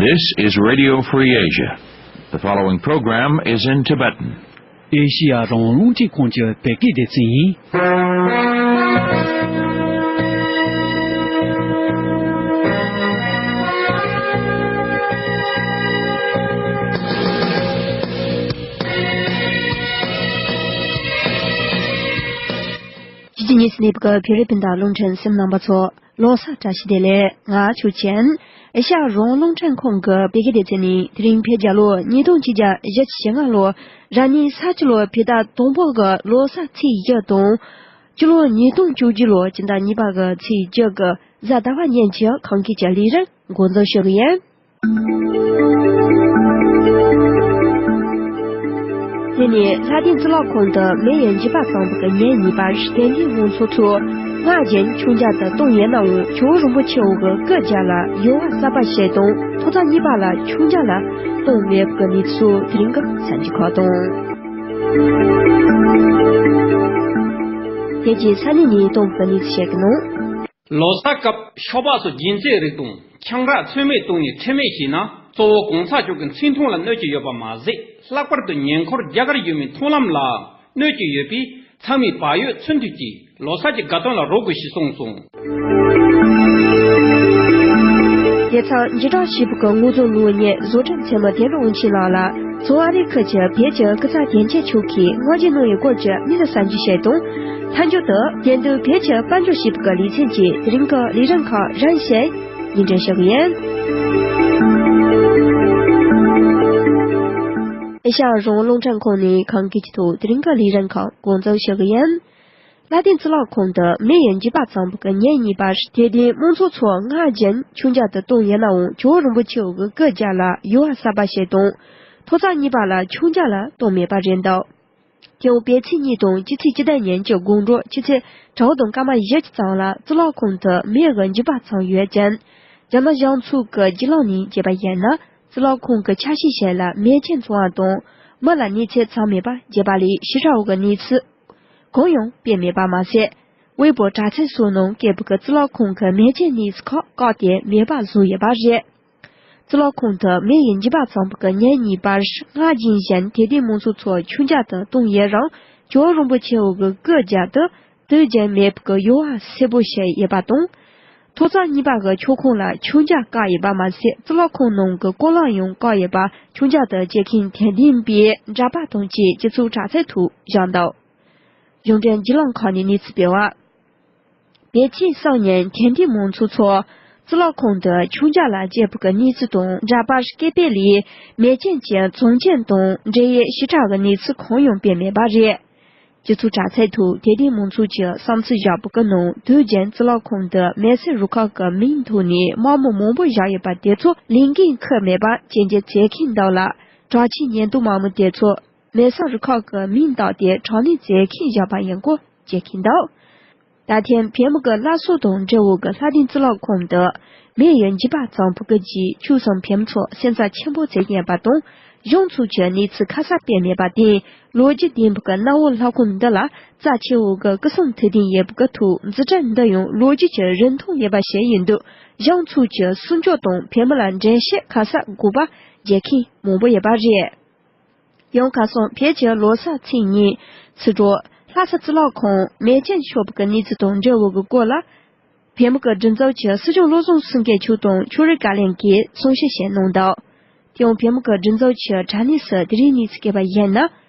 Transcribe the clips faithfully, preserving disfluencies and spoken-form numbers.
This is Radio Free Asia. The following program is in Tibetan. ཨེ་ཤི་ཡ་རང་དབང་རླུང་འཕྲིན་ཁང་གི་བོད་སྐད་སྡེ་ཚན་ཡིན། ཕྱི་རྒྱལ་གཉིས་སུ་གནས་པའི་བོད་རིགས་སྤུན་ཟླ་རླུང་འཕྲིན་གསན་མཁན་རྣམ་པ་ཚོ། ལོ་གསར་བཀྲ་ཤིས་བདེ་ལེགས། ང་ཆོས་ཅན། ཨེ་ཤ་ཡ་རང་དབང་རླུང་འཕྲིན་ཁང་གི་བོད་སྐད་སྡེ་ཚན་ནས། དེ་རིང་བོད་རྒྱལ་ལོ་ཉིས་སྟོང་ཆིག་བརྒྱ་བཞི་བཅུ་ཞེ་ལྔ་ལོ། ར་ནི་ས་བྱི་ལོ་བོད་ཟླ་དང་པོ་གི་ལོ་གསར་ཚེས་བཞི་དང་། སྤྱི་ལོ་ཉིས་སྟོང་བཅུ་བཞི་ལོ་སྤྱི་ཟླ་གཉིས་པ་གི་ཚེས་བཅུ་གི་གཟའ་ཟླ་བ་ཉིན་གྱི་ཁམས་སྐད་ཀྱི་ལས་རིམ་འགོ་འཛུགས་ཞུ་གི་ཡིན། དེ་ནས་ལྷ་ལྡན་གཙུག་ལག་ཁང་དུ་མེ་ཡི་འཇིགས་པ་གཙང་པོ་གི་ཉིན་གཉིས་པར་དད་ལྡན་མང་ཚོགས་ཚོས་སྔར་བཞིན་ཆོས་མཇལ་དུ་གཏོང་ཡོད་ནའང་། ཇོ་བོ་རིན་པོ་ཆེའི་སྐུ་རྒྱབ་ལ་ཡོལ་བ་གསར་པ་ཞིག་དང་། ཐོག་བརྩེགས་གཉིས་པ་ལ་ཆོས་མཇལ་ལ་གཏོང་མེད་པའི་གནས་ཚུལ་དེ་རིང་གི་གསར་འགྱུར་ཁག་དང་། དེ་རྗེས་ས་གནས་ནས་གཏོང་པའི་གནས་ཚུལ་ཞིག་གི་ནང་། ལོ་གསར་སྐབས་ཤོག་སྦག་སོགས་སྦྱིན་སྲེག་རིགས་དང་ཆང་རག་ཚོད་མེད་བཏུང་ནས་ཁྲིམས་མེད་བྱས་ན། གཙོ་བོ་གོང་ས་མཆོག་གི་མཚན་མཐོང་ལ་གནོད་ཀྱི་ཡོད་པ་མ་ཟད། ལྷག་པར་དུ་ཉེ་འཁོར་རྒྱ་གར་ཡུལ་མིའི་མཐོང་ལམ་ལ་གནོད་ཀྱི་ཡོད་པས། ཚང་མས་བག་ཡོད་ཚུལ་མཐུན་གྱིས་ལོ་གསར་གྱི་དགའ་སྟོན་ལ་རོལ་དགོས་ཞེས་གསུངས་སོང་། དེ་མཚམས་འཇིགས་སྐྲག་བྱེད་པའི་ངོ་རྫོང་ལུགས་གཉེར་བཟོ་སྐྲུན་ཚད་མ་དོན་གྲུབ་དབང་ཆེན་ལགས་ལ་བཙོན་ཨ་རི་ཁུལ་གྱི་བོད་ཀྱི་སྐུ་ཚབ་དོན་གཅོད་མཆོག་གིས་བསྔགས་བརྗོད་གནང་བའི་སྐོར་གྱི་གནས་ཚུལ་གསར་འགྱུར་ཞིག་དང་། མཐའ་མཇུག་ཏུ་དེ་དུས་བོད་ཀྱི་དཔལ་འབྱོར་ཞེས་པའི་ལེ་ཚན་གྱི་དེ་རིང་གི་ལས་རིམ་ཁག་རིམ་བཞིན་སྙན་སྒྲོན་ཞུ་གི་ཡིན། ཨེ་ཤ་ཡ་རང་དབང་རླུང་འཕྲིན་ཁང་ནས་ཁམས་སྐད་ཀྱི་ཐོག་དེ་རིང་གི་ལས་རིམ་ཁག་འགོ་འཛུགས་ཞུ་གི་ཡིན། ལྷ་ལྡན་གཙུག་ལག་ཁང་དུ་མེ་ཡི་འཇིགས་པ་གཙང་པོ་གི་ཉིན་གཉིས་པར་དད་ལྡན་མང་ཚོགས་ཚོས་སྔར་བཞིན་ཆོས་མཇལ་དུ་གཏོང་ཡོད་ནའང་། ཇོ་བོ་རིན་པོ་ཆེའི་སྐུ་རྒྱབ་ལ་ཡོལ་བ་གསར་པ་ཞིག་དང་། ཐོག་བརྩེགས་གཉིས་པ་ལ་ཆོས་མཇལ་ལ་གཏོང་མེད་པ་རེད་འདུག་དེ་ཡང་བོད་ཚེས་གཉིས་དང་སྤྱི་ཚེས་བཅུ་དང་གཉིས་ཀྱི་དགོང་དྲོ་ཆུ་ཚོད་དྲུག་དང་སྐར་མ་བཞི་ཙམ་ལ་གཙུག་ལག་ཁང་དུ་མེ་གི་འཇིགས་པ་ཚང་ཡོད་ཅིང་། རྒྱ་ནག་གཞུང་ཚབ་ཀྱི་བརྒྱུད་ལམ་ནས་བརྗོད་པར་བྱས་ན། གཙུག་ལག་ཁང་གི་ཆ་ཤས་ཤིག་ལ་མེ་ཆེན་ཚང་བ་དང་། མི་ལ་གནོད་འཚེ་ཚང་མེད་པ་བྱས་པ་ལས་ཞིབ་ཕྲ་བའི་གནས་ཚུལ་གང་ཡང་སྤེལ་མེད་པ་མ་ཟད། ཝེ་པོ་དྲ་ཚིགས་སོགས་ནང་བཀོད་པའི་གཙུག་ལག་ཁང་གི་མེ་ཆེན་གནས་ཚུལ་ཁག་བཀག་སྟེ་མེད་པ་བཟོས་ཡོད་པ་རེད། གཙུག་ལག་ཁང་དུ་མེ་ཡི་འཇིགས་པ་གཙང་པོ་གི་ཉིན་གཉིས་པར་སྔར་བཞིན་བཞིན་དད་ལྡན་མང་ཚོགས་ཚོས་ཆོས་མཇལ་དུ་གཏོང་ཡོད་རུང་། ཇོ་བོ་རིན་པོ་ཆེའི་སྐུ་རྒྱབ་ཏུ་དུས་རྒྱུན་མེད་པའི་ཡོལ་བ་སེར་པོ་ཞིག་ཡོད་པ་དང་། ཐོག་བརྩེགས་གཉིས་པ་གི་ཆོས་ཁང་ལ་ཆོས་མཇལ་བཀག་ཡོད་པ་མ་ཟད། གཙུག་ལག་ཁང་ནང་གི་སྐོར་ལམ་ཡང་བཀག་ཡོད་པ་ཆོས་མཇལ་དུ་བཅར་མཁན་དད་ལྡན་པའི་འདྲ་པར་དང་བཅས་སྤྱི་ཚོགས་དྲ་ཚིགས་ཐོག་བཞག་འདུག་གཞུང་འབྲེལ་བརྒྱུད་ལམ་ཁག་ནས་གནས་ཚུལ་སྤེལ་བ། བོད་ཕྱི་གསུམ་ནས་དད་ལྡན་མང་ཚོགས་ཚོ་གཙུག་ལག་ཁང་དུ་ཆོས་མཇལ་ལ་བཅར་བའི་གནས་ཚུལ་དང་འདྲ་པར་སྐད་སྤེལ་ལས། མེ་ཆེན་གྱི་མཚོན་རྐྱེན་དང་འབྲེལ་ཡོད་ཞིབ་ཕྲ་གི་གནས་ཚུལ་གང་ཡང་སྤེལ་མེད་པ་རེད། སྤྱི་ཚོགས་དྲ་ཚིགས་ཐོག་དད་ལྡན་མང་ཚོགས་ཀྱིས་བསམ་ཚུལ་བཞག་པའི་ནང་། དུས་རྒྱུན་གཙུག་ལག་ཁང་དུ་མེ་སྲེག་རུ་ཁག་གི་མིང་ཐོག་ནས་དམར་མོ་མང་པོ་བཞག་ཡོད་པ་དེ་ཚོ་ལས་འགན་འཁུར་མེད་པ་སྐྱོན་བརྗོད་མཛད་མཁན་འདུག་ལ། གྲགས་ཆེ་ཉེན་རྟོག་དམག་མི་དེ་ཚོ་མེ་སྲེག་རུ་ཁག་གི་མིང་བཏགས་ཏེ་དྲག་གནོན་མཛད་མཁན་བཞག་པ་ཡིན་སྐོར་བརྗོད་མཁན་འདུག་ད་ཐེངས་བོད་མི་གི་བླ་སྲོག་དང་འབྲེལ་བའི་ལྷ་ལྡན་གཙུག་ལག་ཁང་དུ་མེ་ཡི་འཇིགས་པ་གཙང་པོ་གི་རྗེས་ཆོལ་གསུམ་བོད་མི་ཚོ་སེམས་འཚབ་ཆེན་པོ་བྱེད་ཀྱིན་ཡོད་པ་དང་། གཞུང་ཚབ་ཀྱིས་གནས་ཚུལ་ཁ་གསལ་སྤེལ་མེད་པར་བརྟེན། ལོ་རྒྱུས་ལྡན་པའི་གནའ་བོའི་ལྷ་ཁང་འདི་ལ་རྩ་ཆེ་བའི་སྐུ་གསུང་ཐུགས་རྟེན་ཡོད་པའི་ཐོག་འཛུགས་སྐྲུན་འདི་ཡང་ལོ་རྒྱུས་ཀྱི་རིན་ཐང་ཡོད་པ་ཞིག་ཡིན་དུས། གཞུང་ཚབ་ཀྱིས་སྲུང་སྐྱོབ་དང་བོད་མི་ལ་འགྲེལ་བཤད་ཁ་གསལ་དགོས་པ་བརྗོད་མཁན་མང་པོ་ཡོད་པ་རེད། ཡང་ཁ་སང་བོད་ཀྱི་ལོ་གསར་ཚེས་གཉིས་ཚེས་དྲུག་ལྷ་ས་གཙུག་ལག་ཁང་མེ་ཆེན་ཤོར་བའི་གནས་ཚུལ་དང་འབྲེལ་བའི་སྐོར་ལ། བོད་མི་གི་སྒྲིག་འཛུགས་ཀྱི་སྲིད་སྐྱོང་བློ་བཟང་སེང་གེ་མཆོག་དང་ཕྱོགས་རིས་བཀའ་བློན་གྱིས་གསུང་བཤད་བྱས་གནང་འདུག་དེ་ཡང་བོད་མི་གི་སྒྲིག་འཛུགས་ཀྱི་དྲ་གནས་སུ་དེ་རིང་གནས་ཚུལ་སྐྱེལ་བ་ཡིན་ན།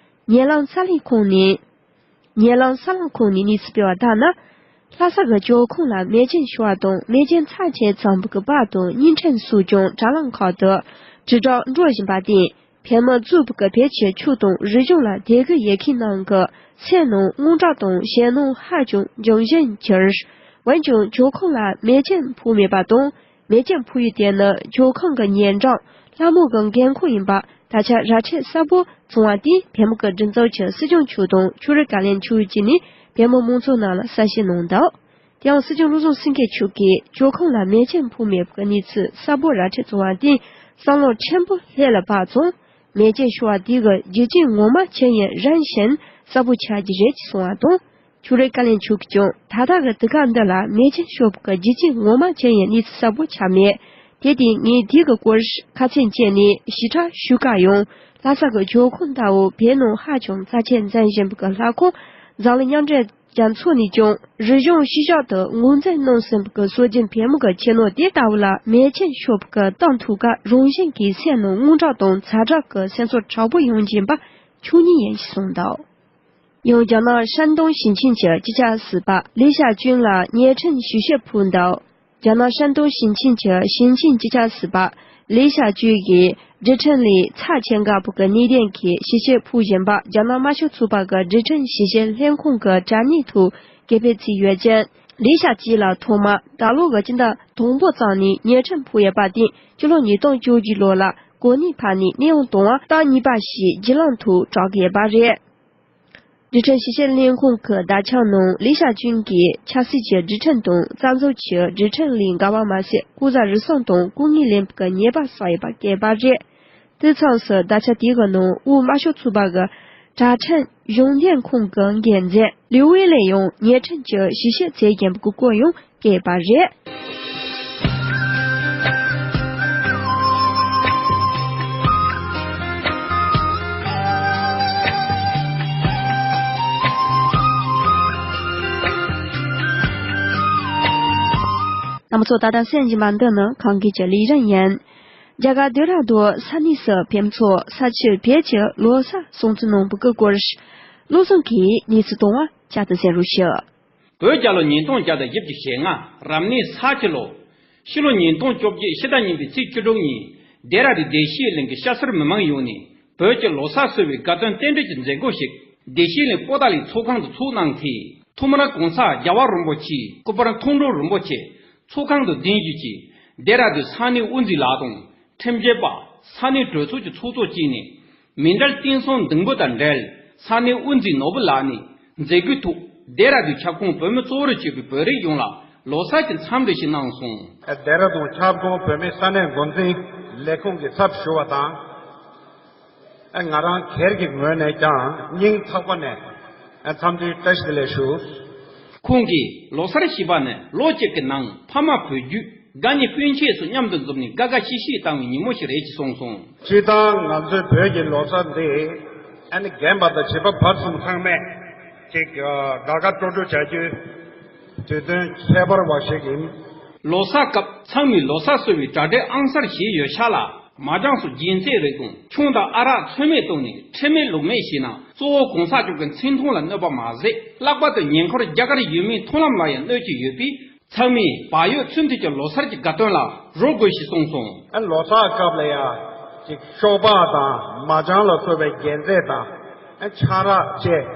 ཉེ་ལམ་གསར་ལམ་ཁང་ནས། ཉེ་ལམ་གསར་ལམ་ཁང་ནས་གནས་ཚུལ་སྤེལ་བ་ལྟར་ན། ལྷ་ས་གི་ཇོ་ཁང་ལ་མེ་ཆེན་ཤོར་བ་དང་། མེ་ཆེན་ཚབས་ཆེ་ཚང་བའི་པར་དང་བརྙན་འཕྲིན་སོགས་ཀྱང་དྲ་ལམ་ཁག་ཏུ་དྲིལ་བསྒྲགས་འགྲོ་བཞིན་པར་བརྟེན། བོད་མི་གཙོས་པའི་བོད་ཀྱི་ཆོས་དང་རིག་གཞུང་ལ་དད་གུས་ཡོད་མཁན་རྣམས་ཀྱི་སེམས་ནང་དངངས་སྐྲག་དང་ཞེད་སྣང་ཧ་ཅང་འབྱུང་བཞིན་གྱུར། འོན་ཀྱང་ཇོ་ཁང་ལ་མེ་ཆེན་ཕོག་མེད་པ་དང་། མེ་ཆེན་ཕོག་ཡུལ་དེ་ནི་ཇོ་ཁང་གི་ཉེ་འགྲམ་ལྷ་མོ་གི་འགན་ཁུར་ཡིན་པ་ད་ཆ་ར་འཕྲོད་གསལ་པོ་བྱུང་བ་དེས་བོད་མི་གི་སྒྲིག་འཛུགས་ཀྱི་སྲིད་སྐྱོང་མཆོག་དང་ཕྱོགས་རིས་བཀའ་བློན་མཆོག་བཅས་ནས་བོད་མི་མང་ཚོགས་རྣམས་ལ་གསལ་བཤད་གནང་འདུག་དེ་ཡང་སྲིད་སྐྱོང་བློ་བཟང་སེང་གེ་མཆོག་གིས་ཇོ་ཁང་ལ་མེ་ཆེན་ཕོག་མེད་པའི་གནས་ཚུལ་གསལ་པོ་ར་འཕྲོད་བྱུང་བ་དེས་བསམ་བློ་ཕྲན་བུ་ལྷོད་ལ་བབས་ཙང་། མེ་ཆེན་ཤོར་བ་དེ་གི་རྒྱུ་རྐྱེན་ངོ་མ་ཅི་ཡིན་རིམ་བཞིན་གསལ་པོ་ཆགས་ཀྱི་རེད་ཅེས་གསུངས་པ་དང་། ཕྱོགས་རིས་བཀའ་བློན་མཆོག་གིས་ཀྱང་ད་ལྟ་གི་དུས་སྐབས་འདི་ལ་མེ་ཆེན་ཤོར་བའི་རྒྱུ་རྐྱེན་ངོ་མ་ཅི་ཡིན་གནས་ཚུལ་གསལ་པོ་ཆགས་མེད། དེ་སྟེང་ངས་དེ་གི་སྐོར་ཁ་ཚན་བཅད་ནས་ཞིབ་ཕྲ་ཞུ་ག་ཡོང་། ལྷ་ས་གི་ཇོ་ཁང་ལྟ་བུ་བོད་ནང་ཧ་ཅང་རྩ་ཆེན་མཛད་བཞིན་པ་གི་ལྷ་ཁང་འཛམ་གླིང་མཉམ་འབྲེལ་རྒྱལ་ཚོགས་ནས་ཀྱང་རི་གཞུང་ཕྱི་བཞག་ཏུ་ངོས་འཛིན་གནང་ཟིན་པ་གི་སྲོལ་རྒྱུན་བོད་མི་གི་ཁྱིམ་ནོར་དེ་ལྟ་བུ་ལ་མེ་མཆོད་ཤོག་བུ་གི་གཏོང་ཐུབ་ག་རང་བཞིན་གྱིས་སེམས་ནང་དངངས་སྐྲག་དང་ཛ་དྲག་གི་སེམས་ཚོར་དྲག་པོ་ཡོང་གིན་པ་ཆོས་ཉིད་ཡིན་ཞེས་གསུངས་འདུག། ཡང་རྒྱ་ནག་山东ཞིང་ཆེན་གྱི་སྤྱི་ཁྱབ་སྲིད་པ་ལི་ཞའོ་ཅུན་ལ་ཉེས་ཁྲིམས་ཞིབ་བཤེར་ཕུལ་འདུག། རྒྱ་ནག་山东ཞིང་ཆེན་གྱི་ཞིང་ཆེན་སྤྱི་ཁྱབ་སྲིད་པ་ལི་ཞའོ་ཅུན་གྱིས་སྒྲིག་ཁྲིམས་ལས་ཚབས་ཆེན་འགག་པ་གི་གནད་དོན་གྱི་ཞིབ་བཤེར་ཕུལ་བཞིན་པ་རྒྱ་ནག་དམར་ཤོག་ཚོགས་པ་གི་སྒྲིག་ཁྲིམས་ཞིབ་བཤེར་ལྷན་ཁང་གི་དྲ་གནས་ཐོག་སྐད་འབོད་བྱས་ཡོད་ཅིང་། ལི་ཞའོ་ཅུན་ལ་ཐོག་མར་ད་ལོ་གི་སྤྱི་ཟླ་དང་པོ་ཙམ་ནས་ཉེས་ཁྲིམས་ཕོག་ཡོད་པ་དེ་སྤྱི་ལོ་ཉིས་སྟོང་བཅུ་བཞི་ལོ་ལ་གོ་གནས་ཕར་ནས་གནས་དབང་བཏང་བ་ཟླ་གཉིས་པ་ཞིག་བརྒྱུད་ལམ་ཐོག་གྲགས་ཡོད་པ་རེད། སྒྲིག་ཁྲིམས་ཞིབ་བཤེར་ལྷན་ཁང་གི་བརྡ་ཁྱབ་ནང་ལི་ཞའོ་ཅུན་གྱིས་ཆབ་སྲིད་ཀྱི་སྒྲིག་ཁྲིམས་དང་རྩ་འཛུགས་ཀྱི་སྒྲིག་ཁྲིམས་ལས་འགལ་བ་མ་ཟད། ལྐོག་ཟ་རུལ་སུངས་དང་ལྐོག་རྔན་ལེན་པ་གི་ཉེས་པ་བསགས་ཡོད་པ་བཀོད་པ་རེད། དུས་མཚུངས་སུ་བརྡ་ཁྱབ་དེ་གི་ནང་དབུས་དམར་ཤོག་ཚོགས་པ་གི་དྲ་ཁྲིམས་གཞུང་འབྲེལ་ཁང་གི་འགན་འཛིན་ལིའུ་ཝེ་ལེ་ཡང་ཉེས་ཁྲིམས་ཀྱི་ཞིབ་བཤེར་བྱེད་ཀྱིན་པ་གི་སྐོར་ཡང་བཀོད་པ་རེད། རྣམ་པ་ཚོ། ད་ལྟ་གསན་བཞིན་པ་འདི་ནི་གངས་སྐྱིད་ཀྱི་ལས་རིམ་ཡིན། རྒྱ་གར་ལྡེ་ར་ལྡུན་ས་གནས་སུ་ཕེབས་ཚོགས་ས་ཆུ་བོད་ཀྱི་ལོ་གསར་སྲུང་བརྩི་གནང་བ་གི་སྐོར། བློ་བཟང་གིས་གནས་ཚུལ་གཏོང་བ་བསྐྱར་དུ་གསན་རོགས་ཞུ། བོད་རྒྱལ་ལོ་ཉིས་སྟོང་བརྒྱ་དང་བཞི་བཅུ་ཞེ་ལྔ་རབ་གནས་ས་ཁྱི་ལོ། ཕྱི་ལོ་ཉིས་སྟོང་བཅོ་བརྒྱད་ཕྱི་ཟླ་གཉིས་པའི་ཚེས་བཅུ་དྲུག་ཉིན་ལྡེ་ར་ལྡུན་བདེ་སྐྱིད་གླིང་གི་སྐྱ་སེར་མི་མང་ཡོངས་ནས་བོད་ཀྱི་ལོ་གསར་གསོལ་བའི་དགའ་སྟོན་རྟེན་འབྲེལ་གྱི་མཛད་སྒོ་ཞིག་བདེ་སྐྱིད་གླིང་པོ་ཏཱ་ལའི་ཚོགས་ཁང་དུ་ཚོགས་གནང་སྟེ། ཐོག་མར་༸གོང་ས་༸རྒྱལ་བ་རིན་པོ་ཆེའི་སྐུ་པར་མཐོང་གྲོལ་རིན་པོ་ཆེ་ཚོགས་ཁང་དུ་གདན་ཞུས་ཀྱིས་ལྡེ་ར་ལྡུན་ས་གནས་དབུ་འཛིན་ལགས་དང་ཁྲིམས་བྱོལ་བ། ས་གནས་གྲོས་ཚོགས་ཀྱི་ཚོགས་གཙོ་བཅས་ནས། མཎྜལ་རྟེན་གསུམ་འདོན་འབུལ་དང་འབྲེལ་ས་གནས་དབུ་འཛིན་ནོར་བུ་ལགས་ནས་མཛད་སྒོའི་ཐོག་ལྡེ་ར་ལྡུན་ཁྱབ་ཁོངས་བོད་མི་གཙོ་བོར་གྱུར་པའི་བོད་རིགས་ཡོངས་ལ་ལོ་གསར་གྱི་འཚམས་འདྲི་ཞིག་གནང་སོང་། ལྡེ་ར་ལྡུན་ཁྱབ་ཁོངས་བོད་མིའི་ས་གནས་འགོ་འཛིན་ལས་ཁུངས་ཀྱི་ཚབ་ཞུ་བ་དང་། ང་རང་སྒེར་གྱི་ངོས་ནས་ཀྱང་སྙིང་ཐག་པ་ནས་འཚམས་འདྲིའི་བཀྲ་ཤིས་བདེ་ལེགས་ཞུ། ཁོང་གིས་ལོ་གསར་ཞེས་པ་ནི་ལོ་གཅིག་གི་ནང་ཕ་མ་བུ་བརྒྱུད་དགའ་ཉེ་སྤུན་མཆེད་སོགས་མཉམ་དུ་འཛོམས་ནས་དགའ་དགའ་ཤིས་ཤིས་བཏང་བའི་ཉིན་མོ་ཞིག་རེད་ཅེས་གསུངས་སོང་། སྤྱིར་བཏང་ང་ཚོའི་བོད་ཀྱི་ལོ་གསར་འདི་ཨ་ནི་རྒན་པ་དང་བྱིས་པ་བར་གསུམ་ཚང་མས་ཅིག་དགའ་དགའ་སྤྲོ་སྤྲོ་བྱ་རྒྱུའི་དུས་སྟོན་ཁྱད་པར་བ་ཞིག་ཡིན། ལོ་གསར་སྐབས་ཚང་མས་ལོ་གསར་གསོལ་བའི་གྲ་སྒྲིག་ཨང་གསར་བྱས་ཡོད་ཤག་ལ། མ་ཅང་སོགས་རྒྱུན་ཚད་རིགས་དང་ཆང་དང་ཨ་རག་ཚོད་མེད་བཏུངས་ནས་ཁྲེལ་མེད་ལུགས་མེད་བྱས་ན་གཙོ་བོ་གོང་ས་མཆོག་གི་མཚན་མཐོང་ལ་གནོད་པ་མ་ཟད། ལྷག་པར་དུ་ཉེ་འཁོར་རྒྱ་གར་ཡུལ་མིའི་མཐོང་ལམ་ལ་ཡང་གནོད་ཀྱི་ཡོད་པས། ཚང་མས་བག་ཡོད་ཚུལ་མཐུན་གྱི་ལོ་གསར་གྱི་དགའ་སྟོན་ལ་རོལ་དགོས་ཞེས་གསུངས་སོང་། ལོ་གསར་སྐབས་ལ་ཡང་ཅིག་ཤོག་སྦག་དང་མ་ཅང་ལ་སོགས་པའི་རྒྱུན་ཚད་དང་ཆང་རག་བཅས་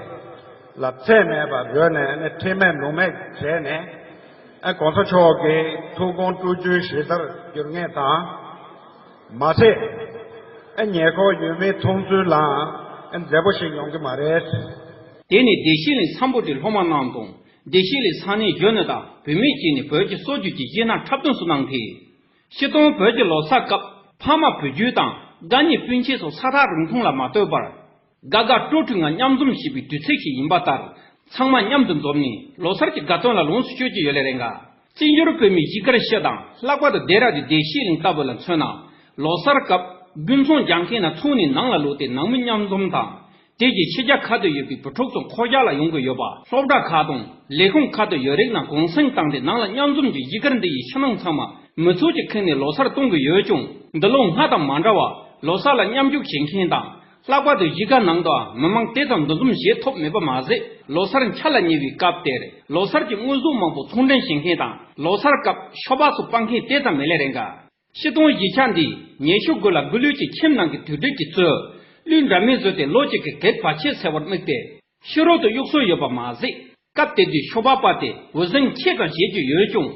ལ་ཚད་མེད་པར་རོལ་ནས་ཁྲེལ་མེད་ལུགས་མེད་བྱས་ནས་གོང་ས་མཆོག་གི་ཐུགས་དགོངས་སྤྲོ་སྐྱིད་གཞི་རྩར་འགྱུར་ངེས་དང་། མ་ཟད། ཉེ་འཁོར་ཡུལ་མིའི་མཐོང་ཚུལ་ལའང་མཛེས་པོ་ཞིག་ཡོང་གི་མ་རེད། དེ་ནས་བདེ་སྐྱིད་གླིང་འཚམས་པོ་དེ་སློབ་མ་རྣམས་དང་བདེ་སྐྱིད་གླིང་ས་གནས་གཞོན་ནུ་དང་བུད་མེད་བཅས་ནས་བོད་ཀྱི་སྲོལ་རྒྱུན་གྱི་གཞས་སྣ་འཁྲབ་སྟོན་སོགས་གནང་སྟེ། སྤྱིར་བཏང་བོད་ཀྱི་ལོ་གསར་སྐབས་ཕ་མ་བུ་བརྒྱུད་དང་དགའ་ཉེ་སྤུན་མཆེད་སོགས་ས་ཐག་རིང་ཐུང་ལ་མ་ལྟོས་པར། དགའ་དགའ་སྤྲོ་སྤྲོའི་ངང་མཉམ་འཛོམས་བྱེད་པའི་དུས་ཚིགས་ཤིག་ཡིན་པ་ལྟར། ཚང་མ་མཉམ་དུ་འཛོམས་ནས་ལོ་གསར་གྱི་དགའ་སྟོན་ལ་ལོངས་སུ་སྤྱོད་ཀྱི་ཡོད་ལེ་རེད་འགའ། བཙན་བྱོལ་བོད་མིའི་གཞིས་སྒར་ཕྱི་དང་ལྷག་པར་དུ་ལྡེ་ར་ལྡུན་བདེ་སྐྱིད་གླིང་ལྟ་བུ་ལ་མཚོན་ན། ལོ་གསར་སྐབས་དགུན་ཚོང་རྒྱག་མཁན་རྣམས་ཚོང་ནས་ནང་ལ་ལོག་སྟེ་ནང་མི་མཉམ་འཛོམས་དང་། དེ་རྗེས་ཕྱི་རྒྱལ་ཁག་ཏུ་ཡོད་པའི་བུ་ཕྲུག་ཚོ་འཁོར་རྒྱག་ལ་ཡོང་གི་ཡོད་པ། སློབ་གྲྭ་ཁག་དང་ལས་ཁུངས་ཁག་ཏུ་ཡོད་རིགས་རྣམས་གུང་སེང་བཏང་སྟེ་ནང་ལ་མཉམ་འཛོམས་ཀྱིས་གཞིས་སྒར་འདི་ཡི་ཕྱི་ནང་ཚང་མ་མི་ཚོགས་ཀྱིས་ཁེངས་ནས་ལོ་གསར་གཏོང་གི་ཡོད་ཀྱང་། འདི་ལོ་སྔ་དང་མ་འདྲ་བར་ལོ་གསར་ལ་མཉམ་ཞུགས་བྱེད་མཁན་དང་། ལྷག་པར་དུ་གཞིས་ཀ་ནང་དུའང་མི་མང་དེ་ཙམ་འདུ་འཛོམས་བྱེད་ཐུབ་མེད་པ་མ་ཟད། ལོ་གསར་འཆར་ལ་ཉེ་བའི་སྐབས་དེར་ལོ་གསར་གྱི་དངོས་ཟོག་མང་པོ་ཚོང་འདྲེན་བྱེད་མཁན་དང་། ལོ་གསར་སྐབས་ཤོ་སྦག་སོགས་སྤར་མཁན་དེ་ཙམ་མེད་ལེ་རེད་འགའ། སྤྱིར་བཏང་གཞིས་ཆགས་འདིའི་ཉེ་ཞོ་དགུ་ལ་དགུ་ལུས་ཀྱི་ཁྱིམ་ནང་གི་དུད་སྦྲུལ་གྱིས་གཙོས། གླུད་འདྲ་མིན་བཟོས་ཏེ་ལོ་གཅིག་གི་གེགས་བར་ཆད་སེལ་བར་དམིགས་ཏེ། ཕྱི་རོལ་དུ་གཡུག་སྲོལ་ཡོད་པ་མ་ཟད། སྐབས་དེ་དུས་ཤོ་སྦག་སྤར་ཏེ་འུར་ཟིང་ཆེ་ཙམ་བྱེད་ཀྱི་ཡོད་ཀྱང་།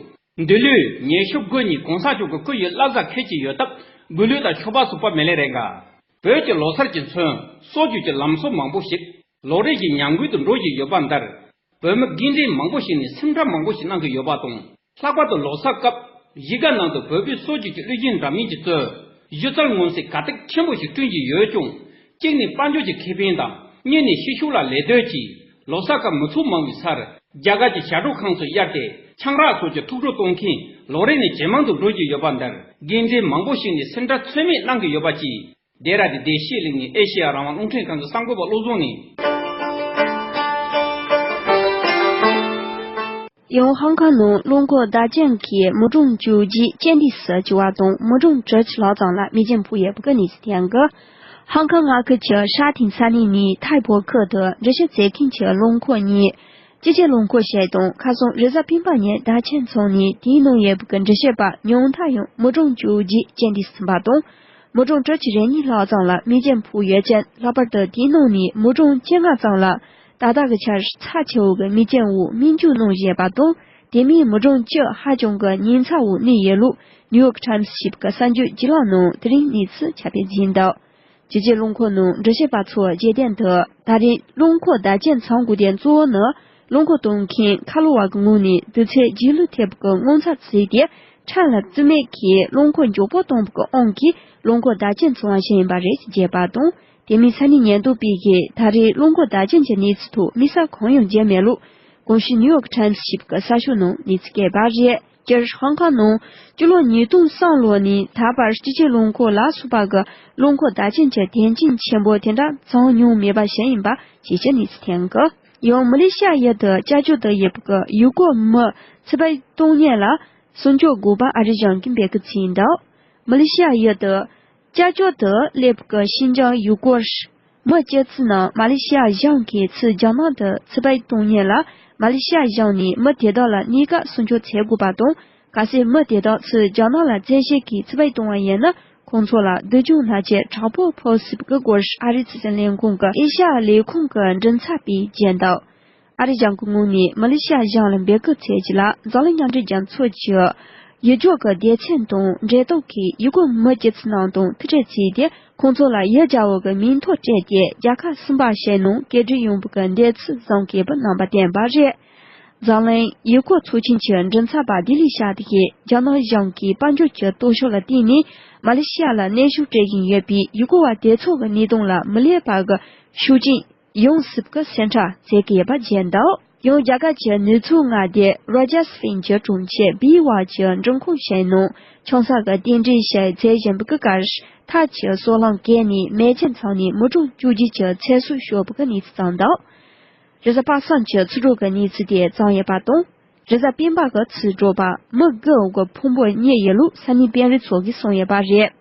འདི་ལོའི་ཉེ་ཞོ་དགུ་ཉིན་གོང་ས་མཆོག་གི་སྐུ་ཡི་བླ་གཟའ་འཁེལ་གྱི་ཡོད་སྟབས་དགུ་ལུས་དང་ཤོ་སྦག་སོགས་སྤར་མེད་ལེ་རེད་འགའ། བོད་ཀྱི་ལོ་གསར་གྱི་མཚོན་སྲོལ་རྒྱུན་གྱི་ལམ་སྲོལ་མང་པོ་ཞིག་ལོ་རེ་བཞིན་ཉམས་རྒུད་དུ་འགྲོ་བཞིན་ཡོད་པ་འདིར། བོད་མི་རྒན་གྲས་མང་པོ་ཞིག་ནས་སེམས་ཁྲལ་མང་པོ་ཞིག་གནང་གི་ཡོད་པ་དང་། ལྷག་པར་དུ་ལོ་གསར་སྐབས་གཞིས་ཀ་ནང་དུ་བོད་པའི་སྲོལ་རྒྱུན་གྱི་གླུ་གཞས་འདྲ་མིན་གྱིས་གཙོས། གཞི་རྩར་མངོན་གསལ་དགའ་སྟེགས་ཆེན་པོ་ཞིག་བསྐྲུན་གྱི་ཡོད་ཀྱང་། གཅིག་ནས་དཔལ་འབྱོར་གྱི་ཁེ་ཕན་དང་། གཉིས་ནས་ཕྱི་ཕྱོགས་ལ་ལད་ཟློས་ཀྱིས་ལོ་གསར་སྐབས་མི་ཚོགས་མང་བའི་སར་རྒྱ་གར་གྱི་ཞབས་བྲོ་ཁང་སོགས་གཡར་ཏེ། ཆང་རག་སོགས་ཀྱི་ཐུགས་སྤྲོ་གཏོང་མཁན་ལོ་རེ་ནས་ཇེ་མང་དུ་འགྲོ་བཞིན་ཡོད་པ་འདིར། དགེ་འདུན་མང་པོ་ཞིག་ནས་སེམས་ཁྲལ་ཚད་མེད་གནང་གི་ཡོད་པ་བཅས། ལྡེ་ར་ལྡུན་བདེ་སྐྱིད་གླིང་ནས་ཨེ་ཤེ་ཡ་རང་དབང་རླུང་འཕྲིན་ཁང་གི་གསར་འགོད་པ་བློ་བཟང་ནས། ཡང་ཧོང་ཀོང་ནང་རླངས་འཁོར་བརྡབ་ཅན་གྱིས་མི་གྲངས་བཅུ་བརྒྱད་རྐྱེན་འདས་སུ་གྱུར་བ་དང་། མི་གྲངས་དྲུག་ཅུ་ལྷག་ཙམ་ལ་རྨས་སྐྱོན་ཕོག་ཡོད་པའི་གནས་ཚུལ་ཐོན་གི། ཧོང་ཀོང་མངའ་ཁུལ་གྱི་ཧྲ་ཐིན་ས་གནས་ནས་ཐའི་པོ་ཁུལ་དུ་འགྲུལ་བཞུད་མཛད་མཁན་གྱི་རླངས་འཁོར་གཉིས། སྤྱི་སྤྱོད་རླངས་འཁོར་ཞིག་དང་། ཁ་སང་རེས་གཟའ་སྤེན་པ་ཉིན་བརྡབ་ཅན་ཚང་ནས། དེའི་ནང་ཡོད་པའི་འགྲུལ་བཞུད་པ་ཉུང་མཐའ་ཡང་མི་གྲངས་བཅུ་བརྒྱད་རྐྱེན་འདས་སུ་ཕྱིན་པ་དང་། མི་གྲངས་དྲུག་ཅུ་རེ་གཉིས་ལྷག་ཙམ་ལ་རྨས་སྐྱོན་ཕོག་ཡོད་ཅིང་། ལྷག་པར་དུ་དེའི་ནང་ནས་མི་གྲངས་བཅོ་ལྔ་ཙམ་ལ་ད་ལྟ་གི་ཆར་ཚབས་ཆེ་བོ་གི་རྨས་སྐྱོན་འོག་སྨན་བཅོས་གནང་བཞིན་པ་དང་། དེ་མིན་མི་གྲངས་བཅུ་ཧ་ཅང་གི་ཉེན་ཚབས་འོག་གནས་ཡོད་ལུགས་ནིའུ་ཡོག་ཊའིམ་སི་ཞེས་པའི་གསར་འགྱུར་བརྒྱུད་ལམ་ནང་དེ་རིང་གནས་ཚུལ་ཁྱབ་སྤེལ་བྱས་འདུག་སྤྱི་སྤྱོད་རླངས་འཁོར་ནང་འགྲུལ་བཞུད་པ་ཚོ་རྗེས་དྲན་དུ། ད་རེས་རླངས་འཁོར་བརྡབ་ཅན་ཚང་དགོས་དོན་གཙོ་བོ་ནི། རླངས་འཁོར་གཏོང་མཁན་ཁ་ལོ་བ་གི་ངོས་ནས་དུས་ཚོད་རྒྱུས་ལོན་ཐེབས་པའི་ངོ་མཚར་བརྩིས་ཏེ། ཁྲལ་ལ་རྩིས་མེད་ཀྱིས་རླངས་འཁོར་མགྱོགས་པོ་གཏོང་བའི་དབང་གིས་རླངས་འཁོར་བརྡབ་ཅན་བྱུང་བ་ཞིག་ཡིན་པ་རེད་ཅེས་བརྗོད་པ་དང་། དེ་མིན་ས་གནས་ཉེན་རྟོག་པས་ཀྱིས་ད་རེས་རླངས་འཁོར་བརྡབ་ཅན་གྱི་གནས་ཚུལ་ཐོག་དམིགས་བསལ་གང་ཡང་བརྗོད་མེད་ལུགས། གོང་ཞུས་ནིའུ་ཡོག་ཊའིམ་སི་ཞེས་པའི་གསར་ཤོག་ནང་གནས་ཚུལ་བཀོད་པ་རེད། སྤྱིར་ཧོང་ཀོང་ནང་སྤྱི་ལོ་ཉིས་སྟོང་གསུམ་ལོ་ནས་ད་བར་སྤྱི་སྤྱོད་རླངས་འཁོར་ལ་སོགས་པ་གི་རླངས་འཁོར་བརྡབ་ཅན་གྱི་དོན་རྐྱེན་ཆེན་པོ་དེ་འདྲ་བྱུང་མྱོང་མེད་པ་ཞིག་ཡིན་པ་བཅས་ཀྱི་གནས་ཚུལ་ཐོན་གི། ཡང་མ་ལེ་ཤི་ཡ་ཡུལ་དུ་སྐྱབས་བཅོལ་དུ་ཡོད་པའི་ཡུ་གུར་མི་ཚེ་སྲོག་གཏོང་མཁན་ལ་སྲུང་སྐྱོབ་དགོས་པ་ཨ་རིའི་གཞུང་གིས་འབོད་སྐུལ་བྱས་འདུག་མ་ལེ་ཤི་ཡ་ཡུལ་དུ་སྐྱབས་བཅོལ་དུ་སླེབས་པའི་ཤིན་ཅང་ཡུ་གུར་མི་སྤྱི་ཚོགས་ནང་མ་ལེ་ཤི་ཡ་གཞུང་གིས་ཚུར་རྒྱ་ནག་ཏུ་ཚེ་སྲོག་གཏོང་མཁན་ལ། མ་ལེ་ཤི་ཡ་གཞུང་ནས་མི་དེ་དག་ལ་གནས་སྐབས་སྲུང་སྐྱོབ་བྱེད་དགོས་པ་དང་། གལ་སྲིད་མི་དེ་དག་ཚུར་རྒྱ་ནག་ལ་བཙན་ཤེད་ཀྱིས་ཚེ་སྲོག་གཏོང་བ་ཡིན་ན། ཁོང་ཚོ་ལ་སྡུག་སྦྱོང་ལ་བཅས་དྲག་པོ་ཕོག་སྲིད་པའི་སྐོར་ཨ་རིའི་ཚོགས་ཆེན་ལས་ཁུངས་ཀྱི་ཨེ་ཤ་ཡ་ལས་ཁུངས་ཀྱི་མགྲིན་ཚབ་པས་བརྗོད་འདུག་ཨ་རིའི་གཞུང་གི་ངོས་ནས་མ་ལེ་ཤི་ཡ་གཞུང་ལ་འབོད་སྐུལ་བྱས་རྗེས་ལ། འཛམ་གླིང་མཉམ་འབྲེལ་རྒྱལ་ཚོགས་ཀྱི་ཡུལ་ཕྱོགས་ཀྱི་སྡེ་ཚན་དང་འབྲེལ་གཏོགས་ཀྱིས་ཡུ་གུར་མི་སྤྱི་ཚོགས་ནང་དང་ཐུག་འཕྲད་བྱས་ཏེ། ཁོང་ཚོ་ལ་ཡུལ་གྱར་བའི་མིང་ཐོ་སྤྲད་དེ། རྒྱལ་ཁབ་གསུམ་པ་ཞིག་ནང་སྐད་སྒྲིག་ཡོང་བའི་འདོད་ཚུལ་བཟང་གི་བ་རྣམ་པ་བསྟན་པ་རེད། འཛམ་གླིང་ཡུལ་སྐོར་ཚོགས་ཆེན་གྱི་མགྲིན་ཚབ་པ་ལྡི་ལི་ཤར་ཏི་ཡིས་རྒྱ་ནག་གཞུང་གིས་དཔལ་འབྱོར་གྱི་སྟོབས་ཤུགས་ལ་བརྟེན་ནས་མ་ལེ་ཤི་ཡ་ལ་གནས་སྤོ་སྤྲད་བཞིན་ཡོད་པའི་ཡུལ་སྐོར་བ་དེ་ཚོ་གི་གནད་དོན་ལ་མི་ལེགས་པ་གི་ཤུགས་རྐྱེན་ཡོང་སྲིད་པའི་སེམས་ཁྲལ་བྱེད་ཀྱི་ཡོད་པ་བརྗོད་འདུག་ཡང་རྒྱ་གར་གྱི་ནུབ་ཕྱོགས་མངའ་སྡེ་རོ་ཇཱ་སི་ཕིན་གྱི་གྲོང་ཁྱེར་བི་ཝར་གྱི་མགྲོན་ཁང་ཞིག་ནང་ཆང་ས་གི་རྟེན་འབྲེལ་ཞིག་མཛད་བཞིན་པའི་སྐབས། ཐག་གི་སོལ་རླངས་གས་ནས་མེ་ལྕེ་འཚིགས་ནས་མི་གྲངས་བཅུ་བརྒྱད་ཀྱི་ཚེ་སྲོག་ཤོར་བའི་གནས་ཚུལ་བྱུང་འདུག་རེས་གཟའ་པ་སངས་ཀྱི་ཚེ་སྲོག་གི་གནས་ཚུལ་དེ་བྱུང་ཡོད་པ་དང་། རེས་གཟའ་སྤེན་པ་གི་ཚེ་སྲོག་པ་མི་དགུ་གི་ཕུང་པོ་རྙེད་ཡོད་ལུགས་ས་གནས་དཔོན་རིགས་ཚོ་གིས་གསུངས་ཡོད་པ་རེད།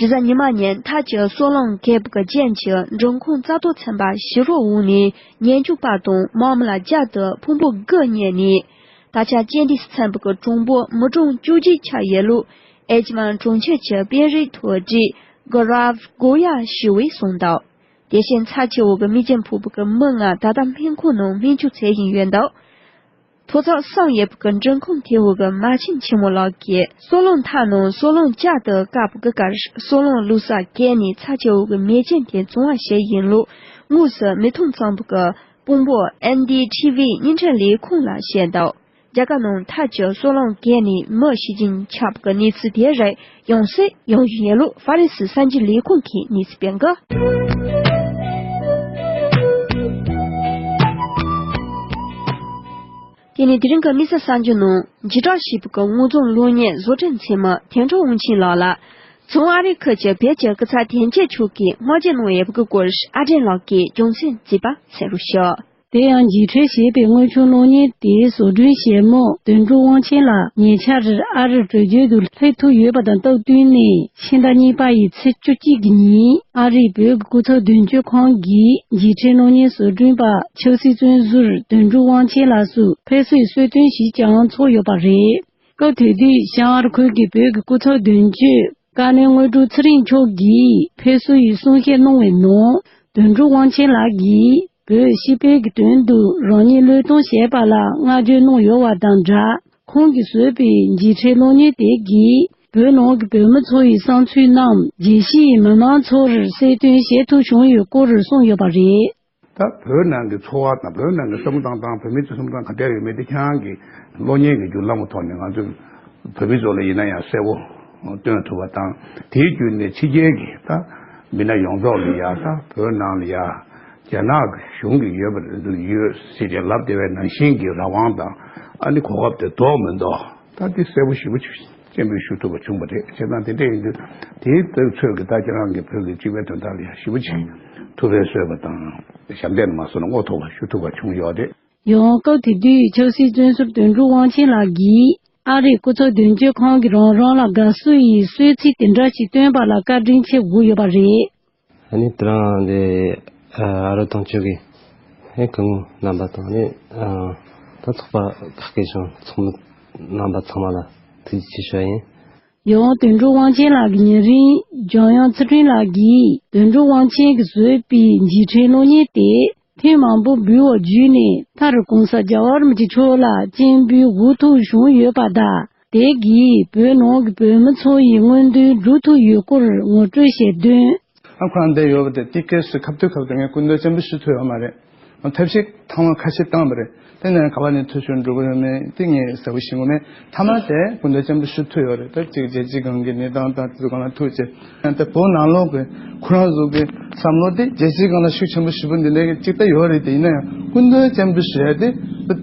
རེས་གཟའ་ཉི་མ་ཉིན་ཐག་གི་སོལ་རླངས་གས་པ་གི་རྐྱེན་གྱིས་མགྲོན་ཁང་རྩ་གཏོར་ཚན་པ་ཞི་རོ་འོག་ནས་ཉེན་སྐྱོབ་པ་དང་མི་མི་ལ་བརྒྱ་དང་ཕུང་པོ་དགུ་རྙེད་ནས། ད་ཆ་རྐྱེན་འདས་སུ་ཕྱིན་པའི་གྲངས་འབོར་མི་གྲངས་བཅུ་གཅིག་ཆགས་ཡོད་ལུགས་ཨེ་ཇི་མན་གྲོང་ཁྱེར་གྱི་དཔོན་རིགས་ཐོག་སྡེ་ཁག་རབ་གོ་ཡ་ཞི་བས་གསུངས་འདུག་དེ་བཞིན་ཚབས་ཆེ་བོ་གི་རྨས་སྐྱོན་ཕོག་པའི་མི་ལྔ་ད་ལྟ་སྨན་ཁང་ནང་སྨན་བཅོས་བྱེད་བཞིན་ཡོད་འདུག་མཐོ་ཚད་གསུམ་ཡོད་པའི་མགྲོན་ཁང་དེའི་འོག་གི་མ་བྱན་ཆེན་མོ་ལགས་ཀྱིས་སོལ་རླངས་ཐག་ནང་སོལ་རླངས་བསྐྱར་དུ་བཀབ་པའི་སྐབས། སོལ་རླངས་བླུགས་ས་གས་ནས་ཚབས་ཆེ་བོ་གི་མེ་ལྕེ་དེ་བྱུང་བ་ཞིག་ཡིན་ལུགས་དངོས་སུ་མིག་མཐོང་བྱུང་བའི་དཔོན་པོ་ཨེན་ཌི་ཐི་ཝི་བརྙན་འཕྲིན་ལས་ཁུངས་ལ་བཤད་འདུག་རྒྱ་གར་ནང་ཐག་གི་སོལ་རླངས་གས་ནས་མི་ཤི་རྐྱེན་ཆགས་པའི་གནས་ཚུལ་དེ་རིགས་ཡང་སེ་ཡོང་བཞིན་ཡོད་ལུགས་ཧྥ་རན་སི་གསར་འགྱུར་ལས་ཁུངས་ཀྱིས་གནས་ཚུལ་སྤེལ་འདུག་དེ་ནས་དེ་རིང་གི་དམིགས་བསལ་གསར་འགྱུར་ནང་། འཇིགས་སྐྲག་ཞེས་པའི་དངོས་བྱུང་གློག་བརྙན་བཟོ་སྐྲུན་ཆེན་མོ་དོན་གྲུབ་དབང་ཆེན་ལགས་ལ། བྱང་ཨ་རི་ཁུལ་གྱི་བོད་ཀྱི་སྐུ་ཚབ་དོན་གཅོད་མཆོག་གིས་བསྔགས་བརྗོད་གནང་ཡོད་པའི་སྐོར་ཨ་བྲན་ལགས་ཀྱིས་རྒྱུ་མཚན་བརྩིས་པ་གསན་རོགས་ཞུ། དེ་ཡང་འཇིགས་བྲལ་ཞེས་པའི་དངོས་བྱུང་གློག་བརྙན་དེའི་བཟོ་སྐྲུན་ཞིབ་མོ་དོན་གྲུབ་དབང་ཆེན་ལགས་ཉེ་ཆར་ཨ་རིར་བྲོས་བྱོལ་དུ་སླེབས་ཐུབ་ཡོད་པ་དང་སྟབས་བསྟུན་ནས། ཕྱི་ཟླ་གཉིས་པ་ཡི་ཚེས་བཅུ་གཅིག་གི་ཉིན་ཨ་རིའི་བོད་ཀྱི་སྐུ་ཚབ་དོན་གཅོད་ཁང་གིས་འཇིགས་བྲལ་གློག་བརྙན་བཟོ་སྐྲུན་པ་ཆབ་སྲིད་བཙོན་ཟུར་དོན་གྲུབ་དབང་ཆེན་ལགས་སུ་ཕེབས་བསུའི་གསོལ་སྟོན་ཞིག་ཀྱང་ཚོགས་ཡོད་པ་རེད། སྐབས་དེ་དུས་བྱང་ཨ་རི་ཁུལ་གྱི་བོད་ཀྱི་སྐུ་ཚབ་དོན་གཅོད་བཀའ་བློན་དངོས་གྲུབ་ཚེ་རིང་མཆོག་གིས་ཕེབས་བསུ་ཡི་གསུང་བཤད་གནང་བའི་ནང་། དོན་གྲུབ་དབང་ཆེན་ལགས་ཀྱིས་བོད་སྤྱི་པའི་གི་དོན་དུ་རང་ཉིད་བློས་གཏོང་བྱས་པ་ལ་བསྔགས་བརྗོད་གནང་ཡོད་པ་དང་སྦྲགས། ཁོང་གིས་བཟོས་པའི་འཇིགས་བྲལ་གློག་བརྙན་དེ་གིས་བོད་ནང་གི་བོད་མི་ཚོ་ཡི་བསམ་ཚུལ་རྣམས་རྒྱལ་སྤྱི་ཡི་མི་མང་ཚོར་གསལ་སྟོན་བྱེད་ཐུབ་བྱུང་ཡོད་སྐོར་གསུངས་ཡོད་པ་རེད། ད་བོད་ནང་གི་འཚོ་བ་དང་བོད་ནང་གི་བསམ་བློ་བཏང་སྟངས། བོད་མི་ཚོའི་བསམ་བློ་བཏང་ག་འདྲ་ཡོད་མེད་དེ་ཁྱེད་རང་གི་གློག་བརྙན་གྱི་བརྒྱུད་ལམ་གྱི་ཐོག་ནས་ང་ཚོས་བོད་མི་ཚོ་ལ་ཡིན་ན་ཡང་གསལ་པོ་སྟོན་ཐུབ་པ་དང་། དེའི་བརྒྱུད་ནས་ཕྱི་རྒྱལ་གྱི་ད་མི་སྣ་ཡོངས་རྫོགས་ལ་ཡ་ད་བོད་ནང་ལ་ཡ་ རྒྱ་ནག་གི་གཞུང་གིས་ཡོད་པ་ཡོད་ཟེར་ཏེ་ལབ་བསྡད་པའི་ནང་བཞིན་གྱི་རང་དབང་དང་ཨ་ནི་གོ་སྐབས་དེ་ལྡོག་མི་འདུག་ད་འདི་གསལ་པོ་ཞེ་པོ་ཅིག་སྤྱན་འབུལ་ཞུ་ཐུབ་པ་བྱུང་བ་རེད། བྱས་ཙང་དེ་འདྲ་ཡིན་དུས་དེའི་ཚོད་ཀྱི་ད་ཁྱེད་རང་གི་བོད་ཀྱི་སྤྱི་པའི་དོན་དག་ལ་ཡང་ཞེ་པོ་ཅིག་ཐུགས་ཕན་གསོས་པ་དང་ཞབས་འདེགས་མ་སོང་ན་བསྔོ་ཐུབ་པ་ཞུ་ཐུབ་པ་བྱུང་ཡོད་རེད། ཡང་སྐབས་དེ་དུས་ཆབ་སྲིད་བཙོན་ཟུར་དོན་གྲུབ་དབང་ཆེན་ལགས་ཀྱིས་ཨ་རིའི་སྐུ་ཚབ་དོན་གཅོད་ཁང་གིས་རང་རང་ལ་དགའ་བསུ་ཡི་གསོལ་ཚིགས་དེ་འདྲ་ཞིག་བཏོན་པ་ལ་བཀའ་དྲིན་ཆེ་དགོས་ཡོད་པ་རེད། ཨ་ནི་དེ་རིང་འདི་ཨ་རོ་དང་ཆོས་ཀྱི་ཨེ་སྐུ་ངོ་རྣམ་པ་དང་ནི་ཨ་ད་ཚོགས་པ་ཁག་གི་གཞུང་ཚོགས་མི་རྣམ་པ་ཚང་མ་ལ་ཐུགས་རྗེ་ཆེ་ཞུ་ཡ་ཡིན། ཡང་དོན་གྲུབ་དབང་ཆེན་ལགས་ཀྱི་ཉེ་རིང་འཇམ་དབྱངས་ཚུལ་ཁྲིམས་ལགས་ཀྱིས་དོན་གྲུབ་དབང་ཆེན་གྱིས་བཟོས་པའི་འཇིགས་བྲལ་གློག་བརྙན་དེ་ཐེངས་མང་པོ་འབུལ་བ་བརྒྱུད་ནས་མཐར་གོང་ས་རྒྱལ་བ་རིན་པོ་ཆེ་མཆོག་ལ་སྤྱན་འབུལ་འགོད་ཐུབ་བྱུང་ཡོད་པ་དང་། དེ་གིས་བོད་ནང་གི་བོད་མི་ཚོ་ཡི་མངོན་འདོད་འགྲུབ་ཐུབ་ཡོད་སྐོར་ངོ་སྤྲོད་བྱས་དོན། ཨ་ཁོ་རང་འདིར་ཡོད་པ་དེ་ཏི་ཀེ་སི་ཁ་ཐུག་ཁ་ཐུག་ངས་སྐུ་མདུན་སྤྱན་འབུལ་ཞུ་ཐུབ་ཡོད་མ་རེད། ཐབས་ཤེས་ཐེངས་མ་ཁ་ཤས་བཏང་བ་རེད། དེ་ནས་ག་པ་ནས་ཐུགས་ཤུགས་འགྲོ་གི་ཡོད་མེད་དེ་ངས་གསལ་པོ་ཤེས་ཀྱི་མེད། མཐའ་མ་དེ་སྐུ་མདུན་སྤྱན་འབུལ་ཞུ་ཐུབ་ཡོད་རེད། ད་ཅིག་རྒྱལ་སྤྱིའི་སྒང་གི་གནས་སྟངས་དང་དེ་ཚོ་སྒང་ལ་ཐུག་བྱས། ཡང་ད་བོད་ནང་ལོགས་ཀྱི་ཁོ་རང་ཚོ་གི་བསམ་བློ་དེ་རྒྱལ་སྤྱིའི་སྒང་ལ་ཤུགས་ཆེན་པོ་ཞེ་པོ་འདི་འདྲའི་གི་ཅིག་ད་ཡོད་རེད། དེ་ཡིན་ན་ཡང་སྐུ་མདུན་སྤྱན་འབུལ་ཞུ་ཡ་དེ་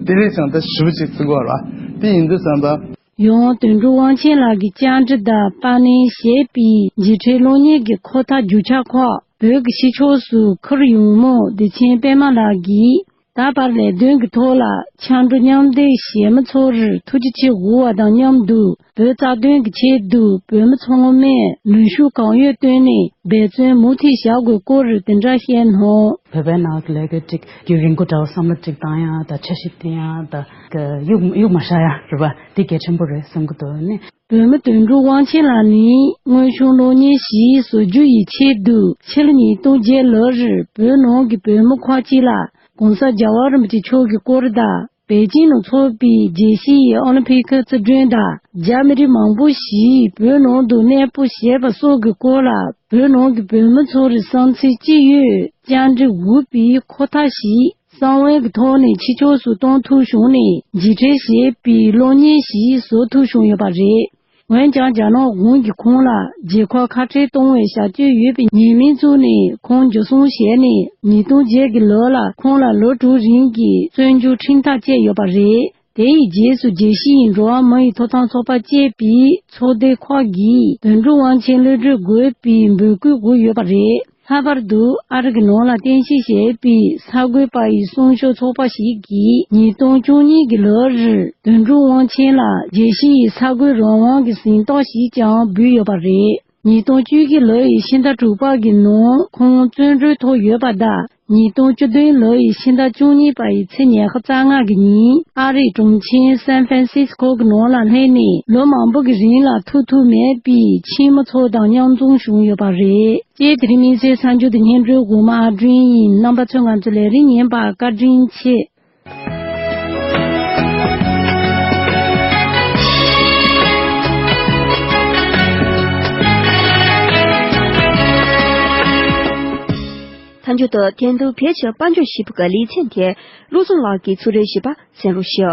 དེ་ལས་ཀྱང་ད་ཞེ་པོ་ཅིག་བརྩི་དགོས་རེད་བ། དེ་ཡིན་དུས་ཙམ་པ། ཡང་དོན་གྲུབ་དབང་ཆེན་ལགས་ཀྱི་བཅར་འདྲི་དང་པར་སྣོན་བྱས་པའི་འཇིགས་བྲལ་གློག་བརྙན་གྱི་འཁོར་ཐག་རྒྱུ་ཆ་ཁག་བོད་ཀྱི་ཕྱི་ཕྱོགས་སུ་ཁུར་ཡོང་མུས་བདེ་ཆེན་པད་མ་ལགས་ཀྱིས་ད་བར་ལས་དོན་གྱི་ཐོག་ལ་ཕྱར་གྲུ་མཉམ་འདེགས་བྱེད་མི་ཚོར་ཐུགས་རྗེ་ཆེ་དགོས་པ་དང་མཉམ་དུ་བོད་རྩ་དོན་གྱི་ཆེད་དུ་བོད་མི་ཚང་མས་ནུས་ཤུགས་གང་ཡོད་བཏོན་ནས་འབད་བརྩོན་མུ་མཐུད་བྱ་དགོས་སྐོར་དེ་འདྲ་བཤད་གནང་། བོད་པའི་ནང་གི་ལས་ཀ་ཅིག་རྒྱུན་རིང་པོ་འདྲ་བོ་བསམ་བློ་ཅིག་བཏང་ཡ་ད་འཆར་གཞི་བཏིང་ཡ་ད་གི་གཡུག་གཡུག་མ་བཞག་ཡ་རེད་པ། དེ་གལ་ཆེན་པོ་རེད་བསམ་གི་འདུག་ནི། བོད་མི་དོན་གྲུབ་དབང་ཆེན་ལགས་ནི་དངོས་བྱུང་གློག་བརྙན་ཞིག་བཟོ་རྒྱུ་ཡི་ཆེད་དུ་ཕྱི་ལོ་ཉིས་སྟོང་བརྒྱད་ལོར་བོད་ནང་གི་བོད་མི་ཁག་ཅིག་ལ་གོང་ས་རྒྱལ་བ་རིན་པོ་ཆེ་མཆོག་གི་སྐོར་དང་པེ་ཅིང་ནང་འཚོགས་པའི་རྒྱལ་སྤྱིའི་ཨོ་ལིམ་ཕིག་རྩེད་འགྲན་དང་རྒྱ་མི་རིགས་མང་པོ་ཞིག་བོད་ནང་དུ་གནས་སྤོ་བྱས་པ་སོགས་ཀྱི་སྐོར་ལ་བོད་ནང་གི་བོད་མི་ཚོར་བསམ་ཚུལ་ཅི་ཡོད་བཅར་འདྲི་འགོད་པའི་འཁོར་ཐག་ཞིག་གསང་བའི་གི་ཐོག་ནས་ཕྱི་ཕྱོགས་སུ་གཏོང་ཐུབ་བྱུང་ནས་འཇིགས་བྲལ་ཞེས་པའི་གློག་བརྙན་ཞིག་བཟོ་ཐུབ་བྱུང་ཡོད་པ་རེད། འོན་ཀྱང་རྒྱ་ནག་གཞུང་གིས་ཁོང་ལ་རྒྱལ་ཁབ་ཁ་བྲལ་གཏོང་བའི་བྱ་སྤྱོད་ཡོད་པའི་ཉེས་མིང་བཙུགས་ནས་ཁོང་འཇུ་བཟུང་བྱས་ནས་ཉིས་སྟོང་བརྒྱད་ཀྱི་ལོ་ལ་ཁོང་ལ་ལོ་དྲུག་རིང་གི་བཙོན་འཇུག་ཁྲིམས་ཐག་བཅད་ཡོད་པ་རེད། དེ་ཡི་རྗེས་སུ་རྒྱལ་སྤྱིའི་འགྲོ་བ་མི་ཡི་ཐོབ་ཐང་ཚོགས་པ་ཅེས་པའི་ཚོགས་སྡེ་ཁག་གིས་དོན་གྲུབ་དབང་ཆེན་གློད་གྲོལ་དགོས་པའི་འབོད་སྐུལ་དགོས་ཡོད་པ་རེད། ལྷག་པར་དུ་ཨ་རི་གི་ནང་ལ་རྟེན་གཞི་བྱས་པའི་གསར་འགོད་པ་ཡི་སྲུང་སྐྱོབ་ཚོགས་པ་ཞིག་གིས་ཉིས་སྟོང་བཅུ་གཉིས་ཀྱི་ལོར་དོན་གྲུབ་དབང་ཆེན་ལ་རྒྱལ་སྤྱིའི་གསར་འགོད་རང་དབང་གི་གཟེངས་རྟགས་ཤིག་ཀྱང་འབུལ་ཡོད་པ་རེད། ཉིས་སྟོང་བཅུ་བཞི་ལོ་ཡི་ཕྱི་ཟླ་དྲུག་པ་གི་ནང་ཁོང་བཙོན་གྲོལ་ཐོབ་ཡོད་པ་དང་། ཉིས་སྟོང་བཅུ་བདུན་ལོ་ཡི་ཕྱི་ཟླ་བཅུ་གཉིས་པ་ཡི་ཚེས་ཉི་ཤུ་རྩ་ལྔ་གི་ཉིན་ཨ་རིའི་གྲོང་ཁྱེར་སན་ཧྥན་སིས་ཀོ་གི་ནང་ལ་སླེབས་ནས་ལོ་མང་པོ་གི་རིང་ལ་ཐུག་ཐུབ་མེད་པའི་ཁྱིམ་མི་ཚོ་དང་མཉམ་འཛོམས་བྱུང་ཡོད་པ་རེད། ཅེས་དེ་རིང་དམིགས་བསལ་གསར་འགྱུར་དེ་སྙན་སྒྲོན་འགོད་མ་ཨ་སྒྲོན་ཡིན། རྣམ་པ་ཚོས་ང་ཚོའི་ལས་རིམ་ཉན་པར་བཀའ་དྲིན་ཆེ། མཐའ་མཇུག་ཏུ་དེང་དུས་བོད་ཕྱི་དཔལ་འབྱོར་ཞེས་པ་གི་ལེ་ཚན་དེ་བློ་བཟང་ལགས་ཀྱིས་ཚུགས་རེ་ཞུས་པ་གསན་རོགས་ཞུ།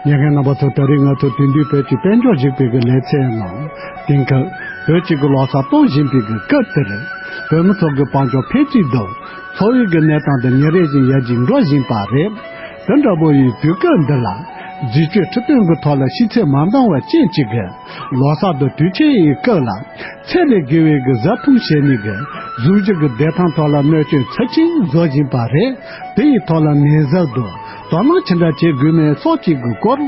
ཉན་མཁན་རྣམ་པ་ཚོ། ད་རེས་ང་ཚོ་དེང་དུས་བོད་ཀྱི་དཔལ་འབྱོར་ཞེས་པའི་གི་ལེ་ཚན་ནང་དེང་སྐབས་བོད་ཀྱི་གི་ལོ་གསར་གཏོང་བཞིན་པའི་གི་སྐབས་དེར་བོད་མི་ཚོ་གི་དཔལ་འབྱོར་ཕན་ཚུན་དུ་འཚོ་བའི་གི་གནས་སྟངས་དེ་ཉིན་རེ་བཞིན་ཡར་རྒྱས་འགྲོ་བཞིན་པ་རེད། དེ་འདྲ་པོ་ཡི་དུས་སྐབས་འདི་ལ་རྒྱུ་སྤྱོད་འཕྲོད་བསྟེན་གྱི་ཐོག་ལ་ཤེས་ཚད་མ་འདང་བ་ཅན་ཅིག་གིས་ལོ་གསར་དང་དུས་ཆེན་ཡི་སྐབས་ལ་ཚད་ལས་བརྒལ་བའི་གི་བཟའ་འཐུང་བྱས་ནས་གི་གཟུགས་གཞི་གི་བདེ་ཐང་ཐོག་ལ་གནོད་སྐྱོན་ཚབས་ཆེན་བཟོ་བཞིན་པ་རེད། དེ་ཡི་ཐོག་ལ་ནད་གཞི་དང་དོ་སྣང་ཅི་འདྲ་བྱེད་དགོས་མིན་སོགས་ཀྱི་གི་སྐོར་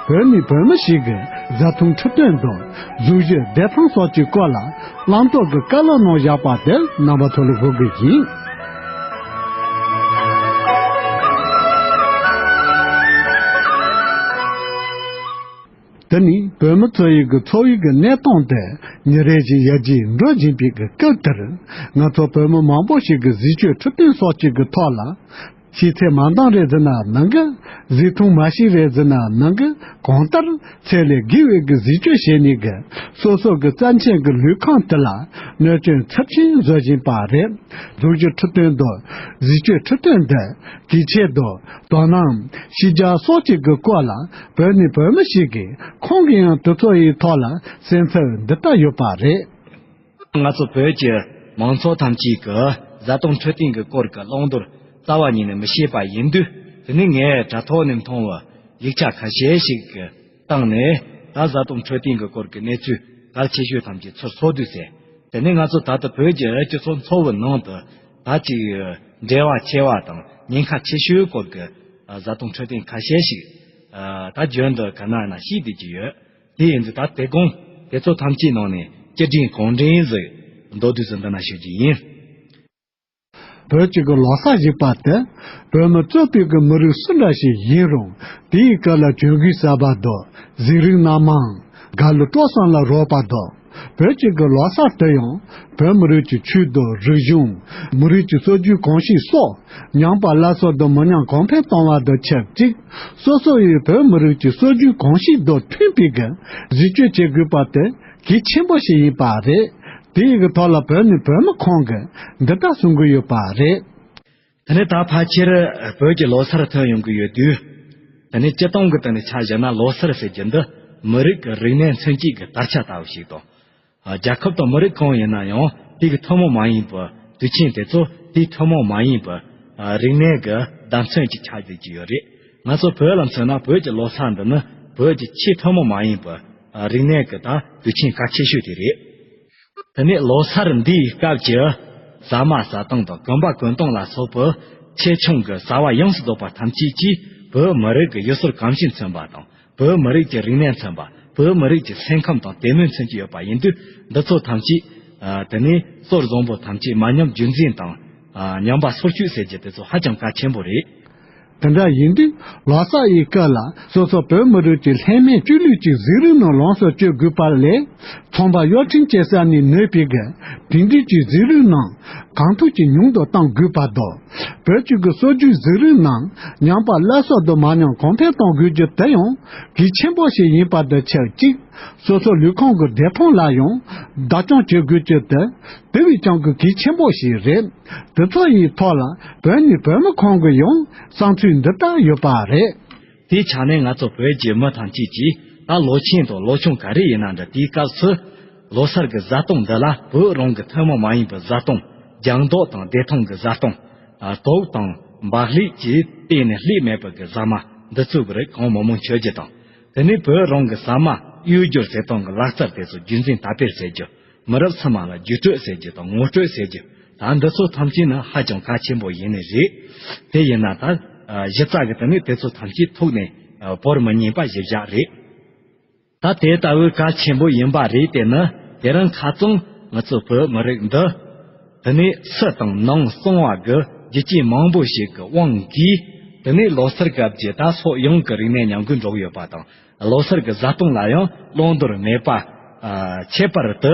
བོད་ནས་བོད་མི་ཞིག་གི་བཟའ་འཐུང་འཕྲོད་བསྟེན་དང་གཟུགས་གཞི་བདེ་ཐང་སོགས་ཀྱི་སྐོར་ལ་བླང་དོར་གྱི་བཀའ་སློབ་གནང་བཞག་པ་དེ་རྣམ་པ་ཚོ་ལ་འབུལ་གི་ཡིན། དེ་ནི་བོད་མི་ཚོ་ཡི་གི་འཚོ་བའི་གི་གནས་སྟངས་དེ་ཉིན་རེ་བཞིན་ཡར་རྒྱས་འགྲོ་བཞིན་པའི་གི་སྐབས་དེར། ང་ཚོ་བོད་མི་མང་པོ་ཞིག་གི་གཟི་བརྗིད་འཕྲོད་བསྟེན་སོགས་ཀྱི་གི་ཐོག་ལ། ཤེས་ཚད་མ་འདང་རེད་ཟེར་ན་མི་འགི། གཟིགས་མཐོང་མ་ཤེས་རེད་ཟེར་ན་མི་འགི། གང་ལྟར་ཚད་ལས་བརྒལ་བའི་གི་གཟིགས་སྤྱོད་བྱེད་ནས་གི་སོ་སོ་གི་རྩ་ཆེན་གི་ལུས་ཁམས་དེ་ལ་གནོད་སྐྱོན་ཚབས་ཆེན་བཟོ་བཞིན་པ་རེད། གཟུགས་གཞི་འཕྲོད་བསྟེན་དང་གཟིགས་སྤྱོད་འཕྲོད་བསྟེན་འདི་གལ་ཆེ་དང་དོ་སྣང་ཤེས་རྒྱ་སོགས་ཀྱི་གི་སྐོར་ལ་བོད་ནས་བོད་མི་ཞིག་གིས་ཁོང་གིས་ཡང་དེ་ཚོ་ཡི་ཐོག་ལ་གསན་ཚུལ་འདི་ལྟར་ཡོད་པ་རེད། ང་ཚོ་བོད་ཀྱི་མང་ཚོགས་ཐམས་ཅད་ཀྱིས་བཟའ་བཏུང་འཕྲོད་བསྟེན་གྱི་སྐོར་གྱི་བླང་དོར་རྩ་བ་ཉིད་ནས་མི་ཤེས་པ་ཡིན་དུས། དེ་ནི་ངས་དྲ་ཐོག་ནས་མཐོང་བའི་ཡིག་ཆ་ཁ་ཤས་ཤིག་གི་སྟེང་ནས་ད་བཟའ་བཏུང་འཕྲོད་བསྟེན་གྱི་སྐོར་གྱི་གནས་ཚུལ་གལ་ཆེ་ཤོས་ཐམས་ཅད་ཚུར་ཚོགས་བསྡུས་ཟེར། དེ་ནི་ང་ཚོ་ད་ལྟ་བོད་ཀྱི་སྤྱི་ཚོགས་འཚོ་བའི་ནང་དུ་ད་ཅིག་འབྲེལ་བ་ཆེ་བ་དང་ཉེན་ཁ་ཆེ་ཤོས་སྐོར་གྱི་བཟའ་བཏུང་འཕྲོད་བསྟེན་ཁ་ཤས་ཤིག་ད་རྒྱུན་དུ་ག་ན་ན་ཤེས་བསྡད་ཀྱི་ཡོད། དེ་ཡིན་དུས་ད་དེ་དགོང་དེ་ཚོ་ཐམས་ཅད་ནང་ནས་སྐྱིད་འབྲིང་གང་འབྲིང་ཟིག་མདོར་བསྡུས་སུ་འདི་ན་ཞུ་རྒྱུ་ཡིན། བོད་ཀྱི་གི་ལོ་གསར་ཞིག་པ་དེ་བོད་མི་གཙོས་པའི་གི་མི་རིགས་སུ་འདྲ་ཞིག་ཡིན་རུང་དེའི་སྐབས་ལ་གྱོན་གོས་གསར་པ་དང་གཟིགས་རིམ་སྣ་མང་དགའ་ལུ་སྤྲོ་བསམ་ལ་རོལ་པ་དང་བོད་ཀྱི་གི་ལོ་གསར་དེ་ཡང་བོད་མི་རིགས་ཀྱི་ཆོས་དང་རིག་གཞུང་མི་རིགས་ཀྱི་སྲོལ་རྒྱུན་གོམས་གཤིས་སོགས། ཉམས་པ་སླར་གསོ་དང་མི་ཉམས་གོང་འཕེལ་གཏོང་བ་དང་ཆབས་ཅིག་སོ་སོ་ཡི་བོད་མི་རིགས་ཀྱི་སྲོལ་རྒྱུན་གོམས་གཤིས་དང་མཐུན་པའི་གི་གཟིགས་སྤྱོད་བྱེད་དགོས་པ་དེ་གལ་ཆེན་པོ་ཞིག་ཡིན་པ་རེད། དེ་ཡི་གི་ཐོག་ལ་བོད་ནས་བོད་མི་ཁོང་གིས་འདི་ལྟར་གསུང་གི་ཡོད་པ་རེད། དེ་ནས་ད་ཕལ་ཆེར་བོད་ཀྱི་ལོ་སར་ཐོན་ཡོང་གི་ཡོད་དུས། དེ་ནས་སྤྱི་བཏང་གི་སྟེང་ནས་ཆ་བཞག་ན་ལོ་སར་ཟེར་རྒྱུ་འདི་མི་རིགས་ཀྱི་རིག་གནས་མཚོན་བྱེད་ཀྱི་དར་ཆ་ལྟ་བུ་ཞིག་དང་། རྒྱལ་ཁབ་དང་མི་རིགས་གང་ཡིན་ན་ཡང་དེ་གི་ཐུན་མོང་མ་ཡིན་པའི་དུས་ཆེན་དེ་ཚོ་དེའི་ཐུན་མོང་མ་ཡིན་པའི་རིག་གནས་ཀྱི་བརྡ་མཚོན་ཅིག་ཆགས་བསྡད་ཀྱི་ཡོད་རེད། ང་ཚོ་བོད་ལ་མཚོན་ན་བོད་ཀྱི་ལོ་གསར་འདི་ནི་བོད་ཀྱི་ཆེས་ཐུན་མོང་མ་ཡིན་པའི་རིག་གནས་ཀྱི་ད་དུས་ཆེན་གལ་ཆེ་ཤོས་དེ་རེད། དེ་ནས་ལོ་སར་འདིའི་སྐབས་ཀྱི་ཟ་མ་ཟ་སྟངས་དང་གོན་པ་གོན་སྟངས་ལ་སོགས་པའི་ཆེ་ཆུང་གི་བྱ་བ་ཡོངས་སུ་རྫོགས་པ་ཐམས་ཅད་ཀྱིས་བོད་མི་རིགས་ཀྱི་ཡུལ་སྲོལ་གོམས་གཤིས་མཚོན་པ་དང་། བོད་མི་རིགས་ཀྱི་རིག་གནས་མཚོན་པ། བོད་མི་རིགས་ཀྱི་སེམས་ཁམས་དང་དད་མོས་མཚོན་གྱི་ཡོད་པ་ཡིན་དུས། འདི་ཚོ་ཐམས་ཅད་ཨ་དེ་ནས་སྲོལ་བཟང་པོ་ཐམས་ཅད་མ་ཉམས་རྒྱུན་འཛིན་དང་། ཨ་ཉམས་པ་སོར་ཆུད་ཟེར་རྒྱུ་དེ་ཚོ་ཧ་ཅང་གལ་ཆེན་པོ་རེད། དེ་འདྲ་ཡིན་དུས་ལོ་གསར་ཡི་སྐབས་ལ་སོ་སོ་བོད་མི་རིགས་ཀྱི་ལྷད་མེད་སྤྱོད་ལུགས་ཀྱི་གཟིགས་རིམ་ནང་ལོངས་སུ་སྤྱོད་དགོས་པ་ལས། ཚོང་པ་གཡོ་ཕྲེང་བཅད་ས་ནས་ནོར་བུའི་གི་དེང་དུས་ཀྱི་གཟིགས་རིམ་ནང་གང་ཐུབ་ཀྱིས་ཉུང་དུ་གཏང་དགོས་པ་དང་། བོད་ཀྱི་གི་སྲོལ་རྒྱུན་གཟིགས་རིམ་ནང་ཉམས་པ་སླར་གསོ་དང་མ་ཉམས་གོང་འཕེལ་གཏོང་དགོས་རྒྱུ་དེ་ཡང་གལ་ཆེན་པོ་ཞིག་ཡིན་པ་དང་ཆབས་ཅིག་སོ་སོ་ལུས་ཁམས་ཀྱི་བདེ་ཐང་ལ་ཡང་བདག་སྐྱོང་བྱེད་དགོས་རྒྱུ་དེ་དེ་བས་ཀྱང་གི་གལ་ཆེན་པོ་ཞིག་རེད། དེ་ཚོ་ཡི་ཐོག་ལ་བོད་ནས་བོད་མི་ཁོང་གི་ཡང་བསམ་ཚུལ་འདི་ལྟར་ཡོད་པ་རེད། དེའི་ཆ་ནས་ང་ཚོ་བོད་ཀྱི་མི་ཐམས་ཅད་ཀྱིས་ད་ལོ་ཆེན་དང་ལོ་ཆུང་ག་རེ་ཡིན་ན་འདྲ་དེའི་སྐབས་སུ་ལོ་སར་གྱི་བཟའ་བཏུང་འདི་ལ་བོད་རང་གི་ཐུན་མོང་མ་ཡིན་པའི་བཟའ་བཏུང་ལྗང་མདོག་དང་བདེ་ཐང་གི་བཟའ་བཏུང་དོག་དང་འབག་ལྷེབ་ཀྱིས་གཏན་ནས་ལྷེབ་མེད་པའི་གི་ཟ་མ་འདི་ཚོ་གི་རིགས་གང་མང་མང་མཆོད་རྒྱུ་དང་། དེ་ནས་བོད་རང་གི་ཟ་མ་གཡོས་སྦྱོར་བྱེད་སྟངས་ཀྱི་ལག་རྩལ་དེ་ཚོ་རྒྱུན་འཛིན་དར་སྤེལ་བྱེད་རྒྱུ། མི་རབས་ཕྱི་མ་ལ་བརྒྱུད་སྤྲོད་བྱེད་རྒྱུ་དང་ངོ་སྤྲོད་བྱེད་རྒྱུ་ད་འདི་ཚོ་ཐམས་ཅད་ནི་ཧ་ཅང་གལ་ཆེན་པོ་ཡིན་ནི་རེད། དེ་ཡིན་ན་ད་གཞི་རྩ་གི་དེ་ནི་དེ་ཚོ་ཐམས་ཅད་ཐུག་ནས་བོར་མི་ཉན་པ་གཞི་བཞག་རེད། ད་དེ་ལྟ་བུའི་གལ་ཆེན་པོ་ཡིན་པ་རེད་དེ་ནི་དེ་རིང་ཁ་རྩང་ང་ཚོ་བོད་མི་རིགས་འདི། དེ་ནས་སུ་དང་ནང་གསང་བ་གི་རྒྱུ་རྐྱེན་མང་པོ་ཞིག་གི་དབང་གིས། དེ་ནས་ལོ་སར་སྐབས་ཀྱི་ད་སོག་ཡོངས་ཀྱི་རིག་གནས་ཉམས་རྒུད་འགྲོ་གི་ཡོད་པ་དང་། ལོ་སར་གྱི་བཟའ་བཏུང་ལ་ཡང་བླང་དོར་མེད་པ། ཨ་ཁྱད་པར་དུ་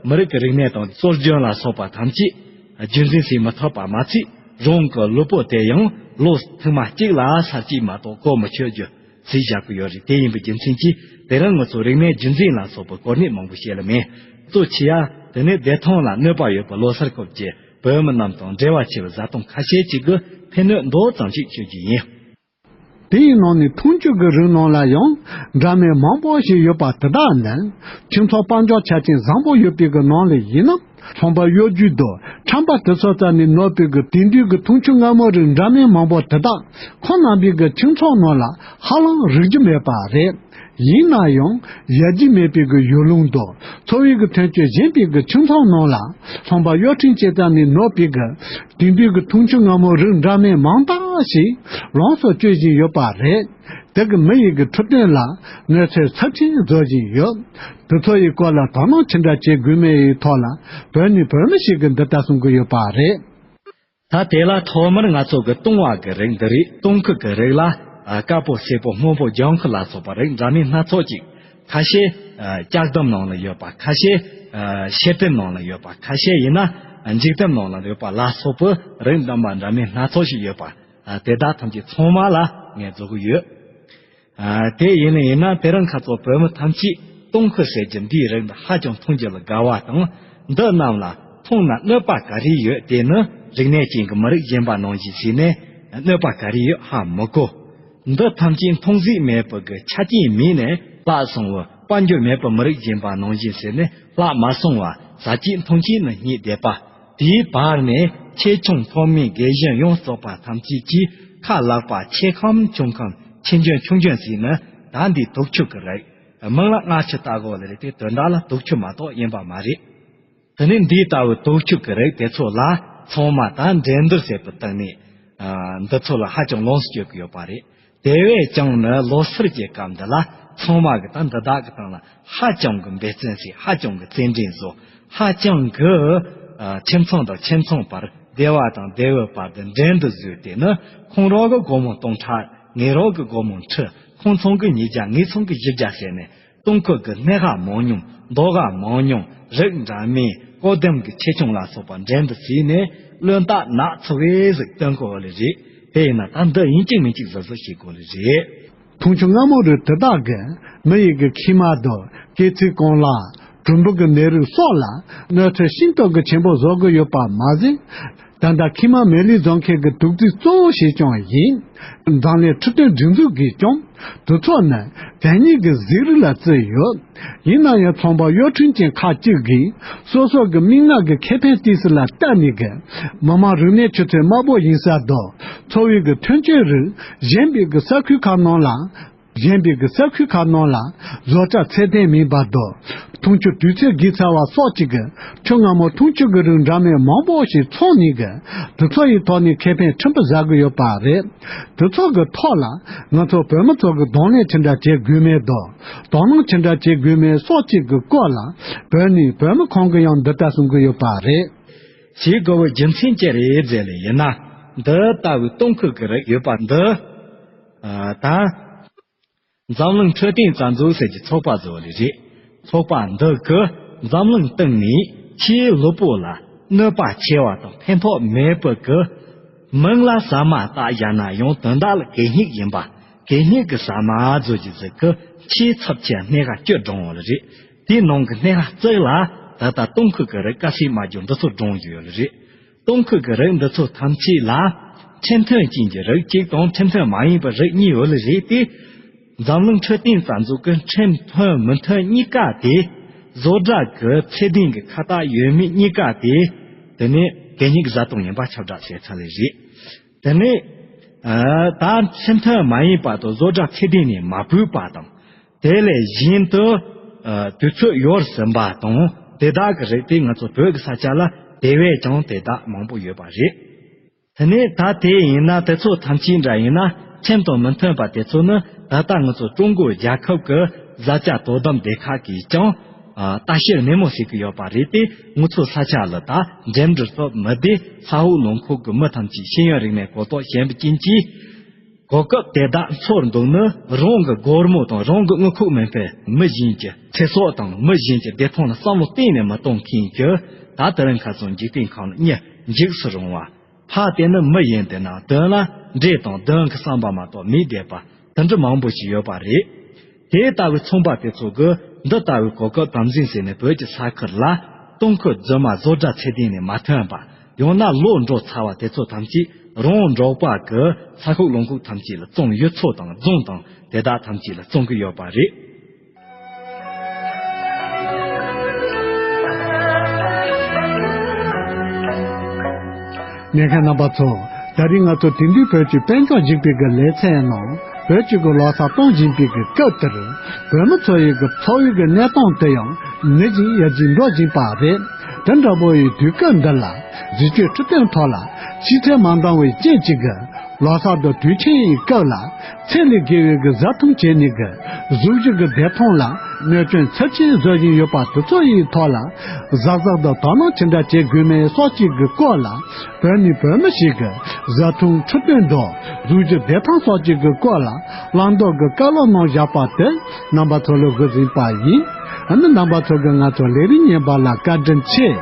མི་རིགས་ཀྱི་རིག་གནས་དང་སྲོལ་རྒྱུན་ལ་སོགས་པ་ཐམས་ཅད་རྒྱུན་འཛིན་བྱེད་མི་ཐུབ་པ་མ་ཚད། རང་གི་ལུས་པོ་དེ་ཡང་ལོ་ཐེངས་མ་གཅིག་ལ་ས་གཅིག་མ་གཏོགས་གོ་མི་ཆོད་རྒྱུ་ཟེར་བཞག་གི་ཡོད་རེད། དེ་ཡིན་པའི་རྒྱུ་མཚན་གྱིས་དེ་རིང་ང་ཚོ་རིག་གནས་རྒྱུན་འཛིན་ལ་སོགས་པའི་གོ་གནས་མང་པོ་བཤད་ལ་མེད། གཙོ་ཆེ་ཡ་དེ་ནི་བདེ་ཐང་ལ་གནོད་པ་ཡོད་པའི་ལོ་སར་སྐབས་ཀྱི་བོད་མི་རྣམས་དང་འབྲེལ་བ་ཆེ་བའི་བཟའ་བཏུང་ཁ་ཤས་ཅིག་གི་ཕན་གནོད་མདོ་ཙམ་ཞིག་ཤོད་རྒྱུ་ཡིན། དེའི་ནང་ནས་འཐུང་ཆུ་གི་རིགས་ནང་ལ་ཡང་འདྲ་མིན་མང་པོ་ཞིག་ཡོད་པ་དེ་དག་ནི་ཁྱིམ་ཚང་དཔལ་འབྱོར་ཆ་རྐྱེན་བཟང་པོ་ཡོད་པའི་གི་ནང་ལ་ཡིན་ན་ཚོང་པ་གཡོ་སྒྱུ་དང་ཁྲམ་པ་དེ་ཚོ་རྩ་ནས་ནོར་བུའི་གི་དེང་དུས་ཀྱི་འཐུང་ཆུ་མངར་མོ་རིགས་འདྲ་མིན་མང་པོ་དེ་དག་ཁོང་རྣམ་པའི་གི་ཁྱིམ་ཚང་ནང་ལ་ཧ་ལམ་རིག་རྒྱུ་མེད་པ་རེད། ཡིན་ན་ཡང་ཡར་རྒྱས་མེད་པའི་གི་ཡུལ་ལུང་དང་འཚོ་བའི་གི་ཐོན་སྐྱེད་ཞན་པའི་གི་ཁྱིམ་ཚང་ནང་ལ་ཚོང་པ་གཡོ་ཕྲེང་ཅན་རྩ་ནས་ནོར་བུའི་གི་དེང་དུས་ཀྱི་འཐུང་ཆུ་མངར་མོ་རིགས་འདྲ་མིན་མང་དག་ཞིག་ལོངས་སུ་སྤྱོད་བཞིན་ཡོད་པ་རེད། དེ་གི་མི་ཡི་གི་འཕྲོད་བསྟེན་ལ་གནོད་འཚེ་ཚབས་ཆེན་བཟོ་བཞིན་ཡོད། དེ་ཚོ་ཡི་སྐོར་ལ་དོ་སྣང་ཅི་འདྲ་བྱེད་དགོས་མེད་ཡི་ཐོག་ལ་བོད་ནས་བོད་མི་ཞིག་གིས་འདི་ལྟར་གསུང་གི་ཡོད་པ་རེད། ད་དེ་ལ་ཐོག་མར་ང་ཚོ་གི་བཏུང་བ་གི་རིགས་འདི་རེད། བཏུང་ཁུ་གི་རིགས་ལ་ཨ་དཀར་པོ་སེར་པོ་སྔོན་པོ་ལྗང་ཁུ་ལ་སོགས་པ་རིགས་འདྲ་མིན་སྣ་ཚོགས་ཅིག་ཁ་ཤས་ཨ་ལྕགས་ལྡུམ་ནང་ལ་ཡོད་པ། ཁ་ཤས་ཨ་ཤེལ་ལྡུམ་ནང་ལ་ཡོད་པ། ཁ་ཤས་ཡིན་ན་འགྱིག་ལྡུམ་ནང་ལ་ཡོད་པ་ལ་སོགས་པའི་རིགས་འདྲ་མ་འདྲ་མིན་སྣ་ཚོགས་ཤིག་ཡོད་པ། ཨ། དེ་དག་ཐམས་ཅད་ཚང་མ་ལ་ངས་རྫོགས་ཀྱི་ཡོད། ཨ། དེ་ཡིན་ན་ཡིན་ན་དེ་རིང་ཁ་ཚོ་བོད་མི་ཐམས་ཅད་ཏུང་ཧྥུ་ཟེར་རྒྱུ་འདིའི་རིགས་འདི་ཧ་ཅང་མཐོང་རྒྱུ་ལ་དགའ་བ་དང་། འདི་རྣམས་ལ་མཐོང་ན་གནོད་པ་ག་རེ་ཡོད། དེ་ནི་རིག་གནས་ཅན་གྱི་མི་རིགས་གཞན་པ་ནང་བཞིན་བྱས་ནས་གནོད་པ་ག་རེ་ཡོད་ཧ་མི་གོ། འདི་ཐམས་ཅད་མཐོང་གཟིགས་མེད་པའི་གི་ཆ་རྐྱེན་མེད་ནས་ལྷག་སོང་བ། དཔལ་འབྱོར་མེད་པའི་མི་རིགས་གཞན་པ་ནང་བཞིན་བྱས་ནས་ལྷག་མ་སོང་བ། ཟ་བྱེད་འཐུང་བྱེད་ནི་རྙེད་བསྡད་པ། དེའི་བར་ནས་ཆེ་ཆུང་མཐོ་དམན་རྒས་གཞོན་ཡོངས་རྫོགས་པ་ཐམས་ཅད་ཀྱིས་ཁ་ལག་པ་ཆེ་ཁམ་ཆུང་ཁམ་ཆེ་འཇོན་ཆུང་འཇོན་བྱས་ནས། ད་འདི་དུག་ཆུ་གི་རིགས། མིང་ལ་སྔ་ཕྱི་ལྟ་དགོས་ལེ་རེད་དེ། དོན་དག་ལ་དུག་ཆུ་མ་གཏོགས་ཡིན་པ་མ་རེད། དེ་ནས་འདི་ལྟ་བུའི་དུག་ཆུ་གི་རིགས་དེ་ཚོ་ལ་ཚང་མ་ད་འགྲན་བསྡུར་བྱེད་པའི་སྟེང་ནས། ཨ། འདི་ཚོ་ལ་ཧ་ཅང་ལོངས་སུ་སྤྱོད་ཀྱི་ཡོད་པ་རེད། དེ་བས་ཀྱང་ནི་ལོ་སར་གྱི་སྐབས་འདི་ལ་ཚང་མ་གི་ད་འདི་དག་གི་སྟེང་ལ་ཧ་ཅང་གི་འབད་བརྩོན་བྱས། ཧ་ཅང་གི་རྩེད་འགྲན་བཟོ། ཧ་ཅང་གི། ཨ། ཁྱིམ་ཚང་དང་ཁྱིམ་ཚང་བར། སྡེ་བ་དང་སྡེ་བའི་བར་དུ་འགྲན་བསྡུར་བཟོས་ཏེ་ནི། ཁོང་རང་གི་སྒོར་མོ་སྟོང་ཕྲག་ངེད་རང་གི་སྒོར་མོ་ཁྲི། ཁོང་ཚང་གི་ཉིས་བརྒྱ། ངེད་ཚང་གི་བཞི་བརྒྱ་བྱས་ནས། སྟོང་ཁུག་གི་སྣེ་ཁ་མང་ཉུང་། མདོག་ཁ་མང་ཉུང་། རིགས་འདྲ་མིན། བཀོད་འདོམས་ཀྱི་ཆེ་ཆུང་ལ་སོགས་པ་འགྲན་བསྡུར་བྱས་ནས། བློན་རྟགས་སྣ་ཚོགས་པའི་ཟིག་སྟོན་གོ་ལེ་རེད། དེ་ཡིན་ན་ད་འདི་ཡིན་གཅིག་མིན་གཅིག་གཟབ་གཟབ་བྱེད་དགོས་ལེ་རེད། འཐུང་ཆུ་སྔ་མོ་རུ་དེ་དག་གིས་མི་ཡི་གི་མཁལ་མ་དང་། སྐེ་ཚིགས་རྐང་ལག་གྲུམ་བུ་གི་ནད་རིགས་སོགས་ལ་གནོད་འཚེ་ཤིན་ཏུ་གི་ཆེན་པོ་བཟོ་གི་ཡོད་པ་མ་ཟད། ད་ལྟ་མཁལ་མ་མེ་ལི་བཟོ་མཁན་གྱི་དུག་རྫས་གཙོ་བོ་ཞིག་ཀྱང་ཡིན། འཛམ་གླིང་འཕྲོད་བསྟེན་སྒྲིག་འཛུགས་ཀྱིས་ཀྱང་དུས་ཚོད་ནི་དེ་ཉིད་ཀྱི་གཟུགས་རིགས་ལ་བརྩིས་ཡོད། ཡིན་ན་ཡང་ཚོང་པ་གཡོ་འཕྲུལ་ཅན་ཁག་ཅིག་གིས་སོ་སོ་གི་མིག་སྔ་གི་ཁེ་ཕན་ཏིས་ལ་བལྟས་ནས་གི་མི་མང་རིག་གནས་ཆུ་ཚད་དམའ་པོ་ཡིན་ས་དང་། འཚོ་བའི་གི་ཐོན་སྐྱེད་རིགས་གཞན་པའི་གི་ས་ཁུལ་ཁག་ནང་ལ། གཞན་པའི་གི་ས་ཁུལ་ཁག་ནང་ལ་བཟོ་གྲྭ་ཚད་ལྡན་མིན་པ་དང་། འཐུང་ཆུ་དུས་ཚོད་བརྒལ་ཚར་བ་སོགས་ཀྱི་གི་ཆུ་སྔ་མོ་འཐུང་ཆུ་གི་རིགས་འདྲ་མིན་མང་པོ་ཞིག་འཚོང་ནས་གི་དུས་ཚོད་ཡི་ཐོག་ནས་ཁེ་ཕན་ཕྲན་བུ་ཟ་གི་ཡོད་པ་རེད། དུས་ཚོད་ཀྱི་ཐོག་ལ་ང་ཚོ་བོད་མི་ཚོ་གི་གདོང་ལེན་ཅི་འདྲ་བྱེད་དགོས་མེད་དང་། དོ་སྣང་ཅི་འདྲ་བྱེད་དགོས་མེད་སོགས་ཀྱི་གི་སྐོར་ལ་བོད་ནས་བོད་མི་ཁོང་གིས་ཡང་འདི་ལྟར་གསུང་གི་ཡོད་པ་རེད། བྱེད་དགོས་པའི་རྒྱུ་མཚན་ཅི་རེད་ཟེར་ལེ་ཡིན་ན། འདི་ལྟ་བུའི་སྟོང་ཁུག་གི་རིགས་ཡོད་པ་འདི། ཨ། ད། འཛམ་གླིང་འཕྲོད་བསྟེན་རྩ་འཛུགས་ཟེར་གྱི་ཚོགས་པ་བཟོ་ལེ་རེད། ཚོགས་པ་འདི་གིས་འཛམ་གླིང་སྟེང་ནས་ཆེས་ལྷུག་པོ་ལ་གནོད་པ་ཆེ་བ་དང་ཕན་ཐོགས་མེད་པའི་གི་མིང་ལ་ཟ་མ་བཏགས་བཞག་ན་ཡང་དོན་དག་ལ་གད་སྙིགས་ཡིན་པ། གད་སྙིགས་ཀྱི་ཟ་མ་བཟོ་རྒྱུ་ཟིག་གི་ཆེས་ཚབས་ཆེ་སྣེ་ཁ་བཅུ་བགྲངས་ཡོད་ལེ་རེད། དེའི་ནང་གི་སྣེ་ཁ་གཅིག་ལ་ད་ལྟ་སྟོང་ཁུག་གི་རིགས་དཀའ་སེམས་མ་རྒྱུག་འདི་ཚོ་བགྲངས་ཡོད་ལེ་རེད། སྟོང་ཁུག་གི་རིགས་འདི་ཚོ་ཐམས་ཅད་ལ་ཁྲིམས་མཐུན་ཅན་གྱི་རིགས་གཅིག་དང་ཁྲིམས་མཐུན་མ་ཡིན་པའི་རིགས་གཉིས་ཡོད་ལེ་རེད་དེ། འཛམ་གླིང་འཕྲོད་བསྟེན་རྩ་འཛུགས་ཀྱི་ཁྲིམས་མཐུན་མི་མཐུན་གཉིས་ཀ་དེ། བཟོ་གྲྭ་གི་ཚད་ལྡན་གྱི་ཁ་བཏགས་ཡོད་མེད་གཉིས་ཀ་དེ། དེ་ནས་གད་སྙིགས་བཟའ་བཏུང་ཡིན་པ་ཁྱབ་བསྒྲགས་བྱས་ཚར་ལེ་རེད། དེ་ནས་ཨ། ད་ཁྲིམས་མཐུན་མ་ཡིན་པ་དང་བཟོ་གྲྭ་ཚད་ལྡན་ནས་མ་ཕུད་པ་དང་། དེ་ལས་གཞན་དུ་ཨ། དུས་ཚོད་ཡོལ་ཟིན་པ་དང་དེ་དག་གི་རིགས་དེ་ང་ཚོ་བོད་ཀྱི་ས་ཆ་ལ་དེ་བས་ཀྱང་དེ་དག་མང་པོ་ཡོད་པ་རེད། དེ་ནས་ད་དེ་ཡིན་ན་དེ་ཚོ་ཐམས་ཅད་འདྲ་ཡིན་ན་ཁྲིམས་དང་མི་མཐུན་པ་དེ་ཚོ་ནི་ད་ལྟ་ང་ཚོ་ཀྲུང་གོ་རྒྱལ་ཁབ་ཀྱི་བཟའ་བཅའ་དོ་དམ་སྡེ་ཁག་གིས་ཀྱང་ཨ། ལྟ་བཤེར་ནན་མོ་བྱེད་ཀྱི་ཡོད་པ་རེད་དེ། ང་ཚོ་ས་ཆ་ལ་ད་འགྲིམ་འགྲུལ་སོགས་མི་བདེ། ས་འོག་ལུང་ཁུག་གི་མི་ཐམས་ཅད་ཤེས་ཡོན་རིག་གནས་གོ་རྟོགས་ཞན་པ་ཅན་གྱིས། གོ་སྐབས་དེ་དག་འཚོལ་འདུག་ནི་རང་གི་སྒོར་མོ་དང་རང་གི་དངུལ་ཁུག་མིན་པའི་མི་གཞན་གྱི་ཚེ་སྲོག་དང་མི་གཞན་གྱི་བདེ་ཐང་ལ་བསམ་བློ་གཏན་ནས་མི་གཏོང་མཁན་གྱི་ད་དེ་རིང་ཁ་སང་འཇིག་རྟེན་ཁམས་ལ་གཉིད་འཇིགས་སུ་རུང་བ། ཕ་དེ་ནི་མི་ཡིན་དེ་ན་དོན་ལ་འདྲེ་དང་གདོན་གྱི་བསམ་པ་མ་གཏོགས་མེད་བསྡད་པ་དེ་འདྲ་མང་པོ་ཞིག་ཡོད་པ་རེད། དེ་ལྟ་བུའི་ཚོང་པ་དེ་ཚོ་གིས་འདི་ལྟ་བུའི་གོ་སྐབས་དམ་འཛིན་བྱས་ནས་བོད་ཀྱི་ས་ཁུལ་ལ་སྟོང་ཁུག་རྫུན་མ་བཟོ་གྲྭ་ཚད་ལྡན་ནས་མ་ཐོན་པ། ཡང་ན་ལོག་འགྲོ་ཚར་བ་དེ་ཚོ་ཐམས་ཅད་རོང་འབྲོག་པ་གི་ས་ཁུག་ལུང་ཁུག་ཐམས་ཅད་ལ་བཙོང་། ཡུལ་ཚོ་དང་རྫོང་དང་དེ་དག་ཐམས་ཅད་ལ་བཙོང་གི་ཡོད་པ་རེད། ཉན་མཁན་རྣམ་པ་ཚོ། ད་རིང་ང་ཚོ་དེང་དུས་བོད་ཀྱི་དཔལ་འབྱོར་འཇིག་པའི་གི་ལེ་ཚན་ནང་བོད་ཀྱི་གི་ལོ་གསར་གཏོང་བཞིན་པའི་གི་སྐབས་དེར་བོད་མི་ཚོ་ཡི་གི་འཚོ་བའི་གི་གནས་སྟངས་དེ་ཡང་ནད་ཀྱིས་ཡར་རྒྱས་འགྲོ་བཞིན་པ་རེད། དེ་འདྲ་པོ་ཡི་དུས་སྐབས་འདི་ལ་གཟི་བརྗིད་འཕྲོད་བསྟེན་ཐོག་ལ་ཕྱི་ཚུལ་མ་འདང་བའི་རྐྱེན་གཅིག་གིས་ལོ་གསར་དང་དུས་ཆེན་ཡི་སྐབས་ལ་ཚད་ལས་བརྒལ་བའི་གི་བཟའ་འཐུང་བྱས་ནས་གི་གཟུགས་གཞི་གི་བདེ་ཐང་ལ་གནོད་སྐྱོན་ཚབས་ཆེན་བཟོ་བཞིན་ཡོད་པ་དེ་ཚོ་ཡི་ཐོག་ལ་གཟབ་གཟབ་དང་དོ་སྣང་ཅི་འདྲ་བྱེད་དགོས་མིན་སོགས་ཀྱི་གི་སྐོར་ལ་བོད་ནས་བོད་མི་ཞིག་གི་བཟའ་འཐུང་འཕྲོད་བསྟེན་དང་གཟུགས་གཞི་བདེ་ཐང་སོགས་ཀྱི་གི་སྐོར་ལ་བླང་དོར་གི་བཀའ་སློབ་གནང་བཞག་པ་དེ་རྣམ་པ་ཚོ་ལ་གོ་ཟིན་པ་ཡིན། ཨ་ནི་རྣམ་པ་ཚོ་གི་ང་ཚོ་ལས་རིམ་ཉན་པ་ལ་བཀའ་དྲིན་ཆེ།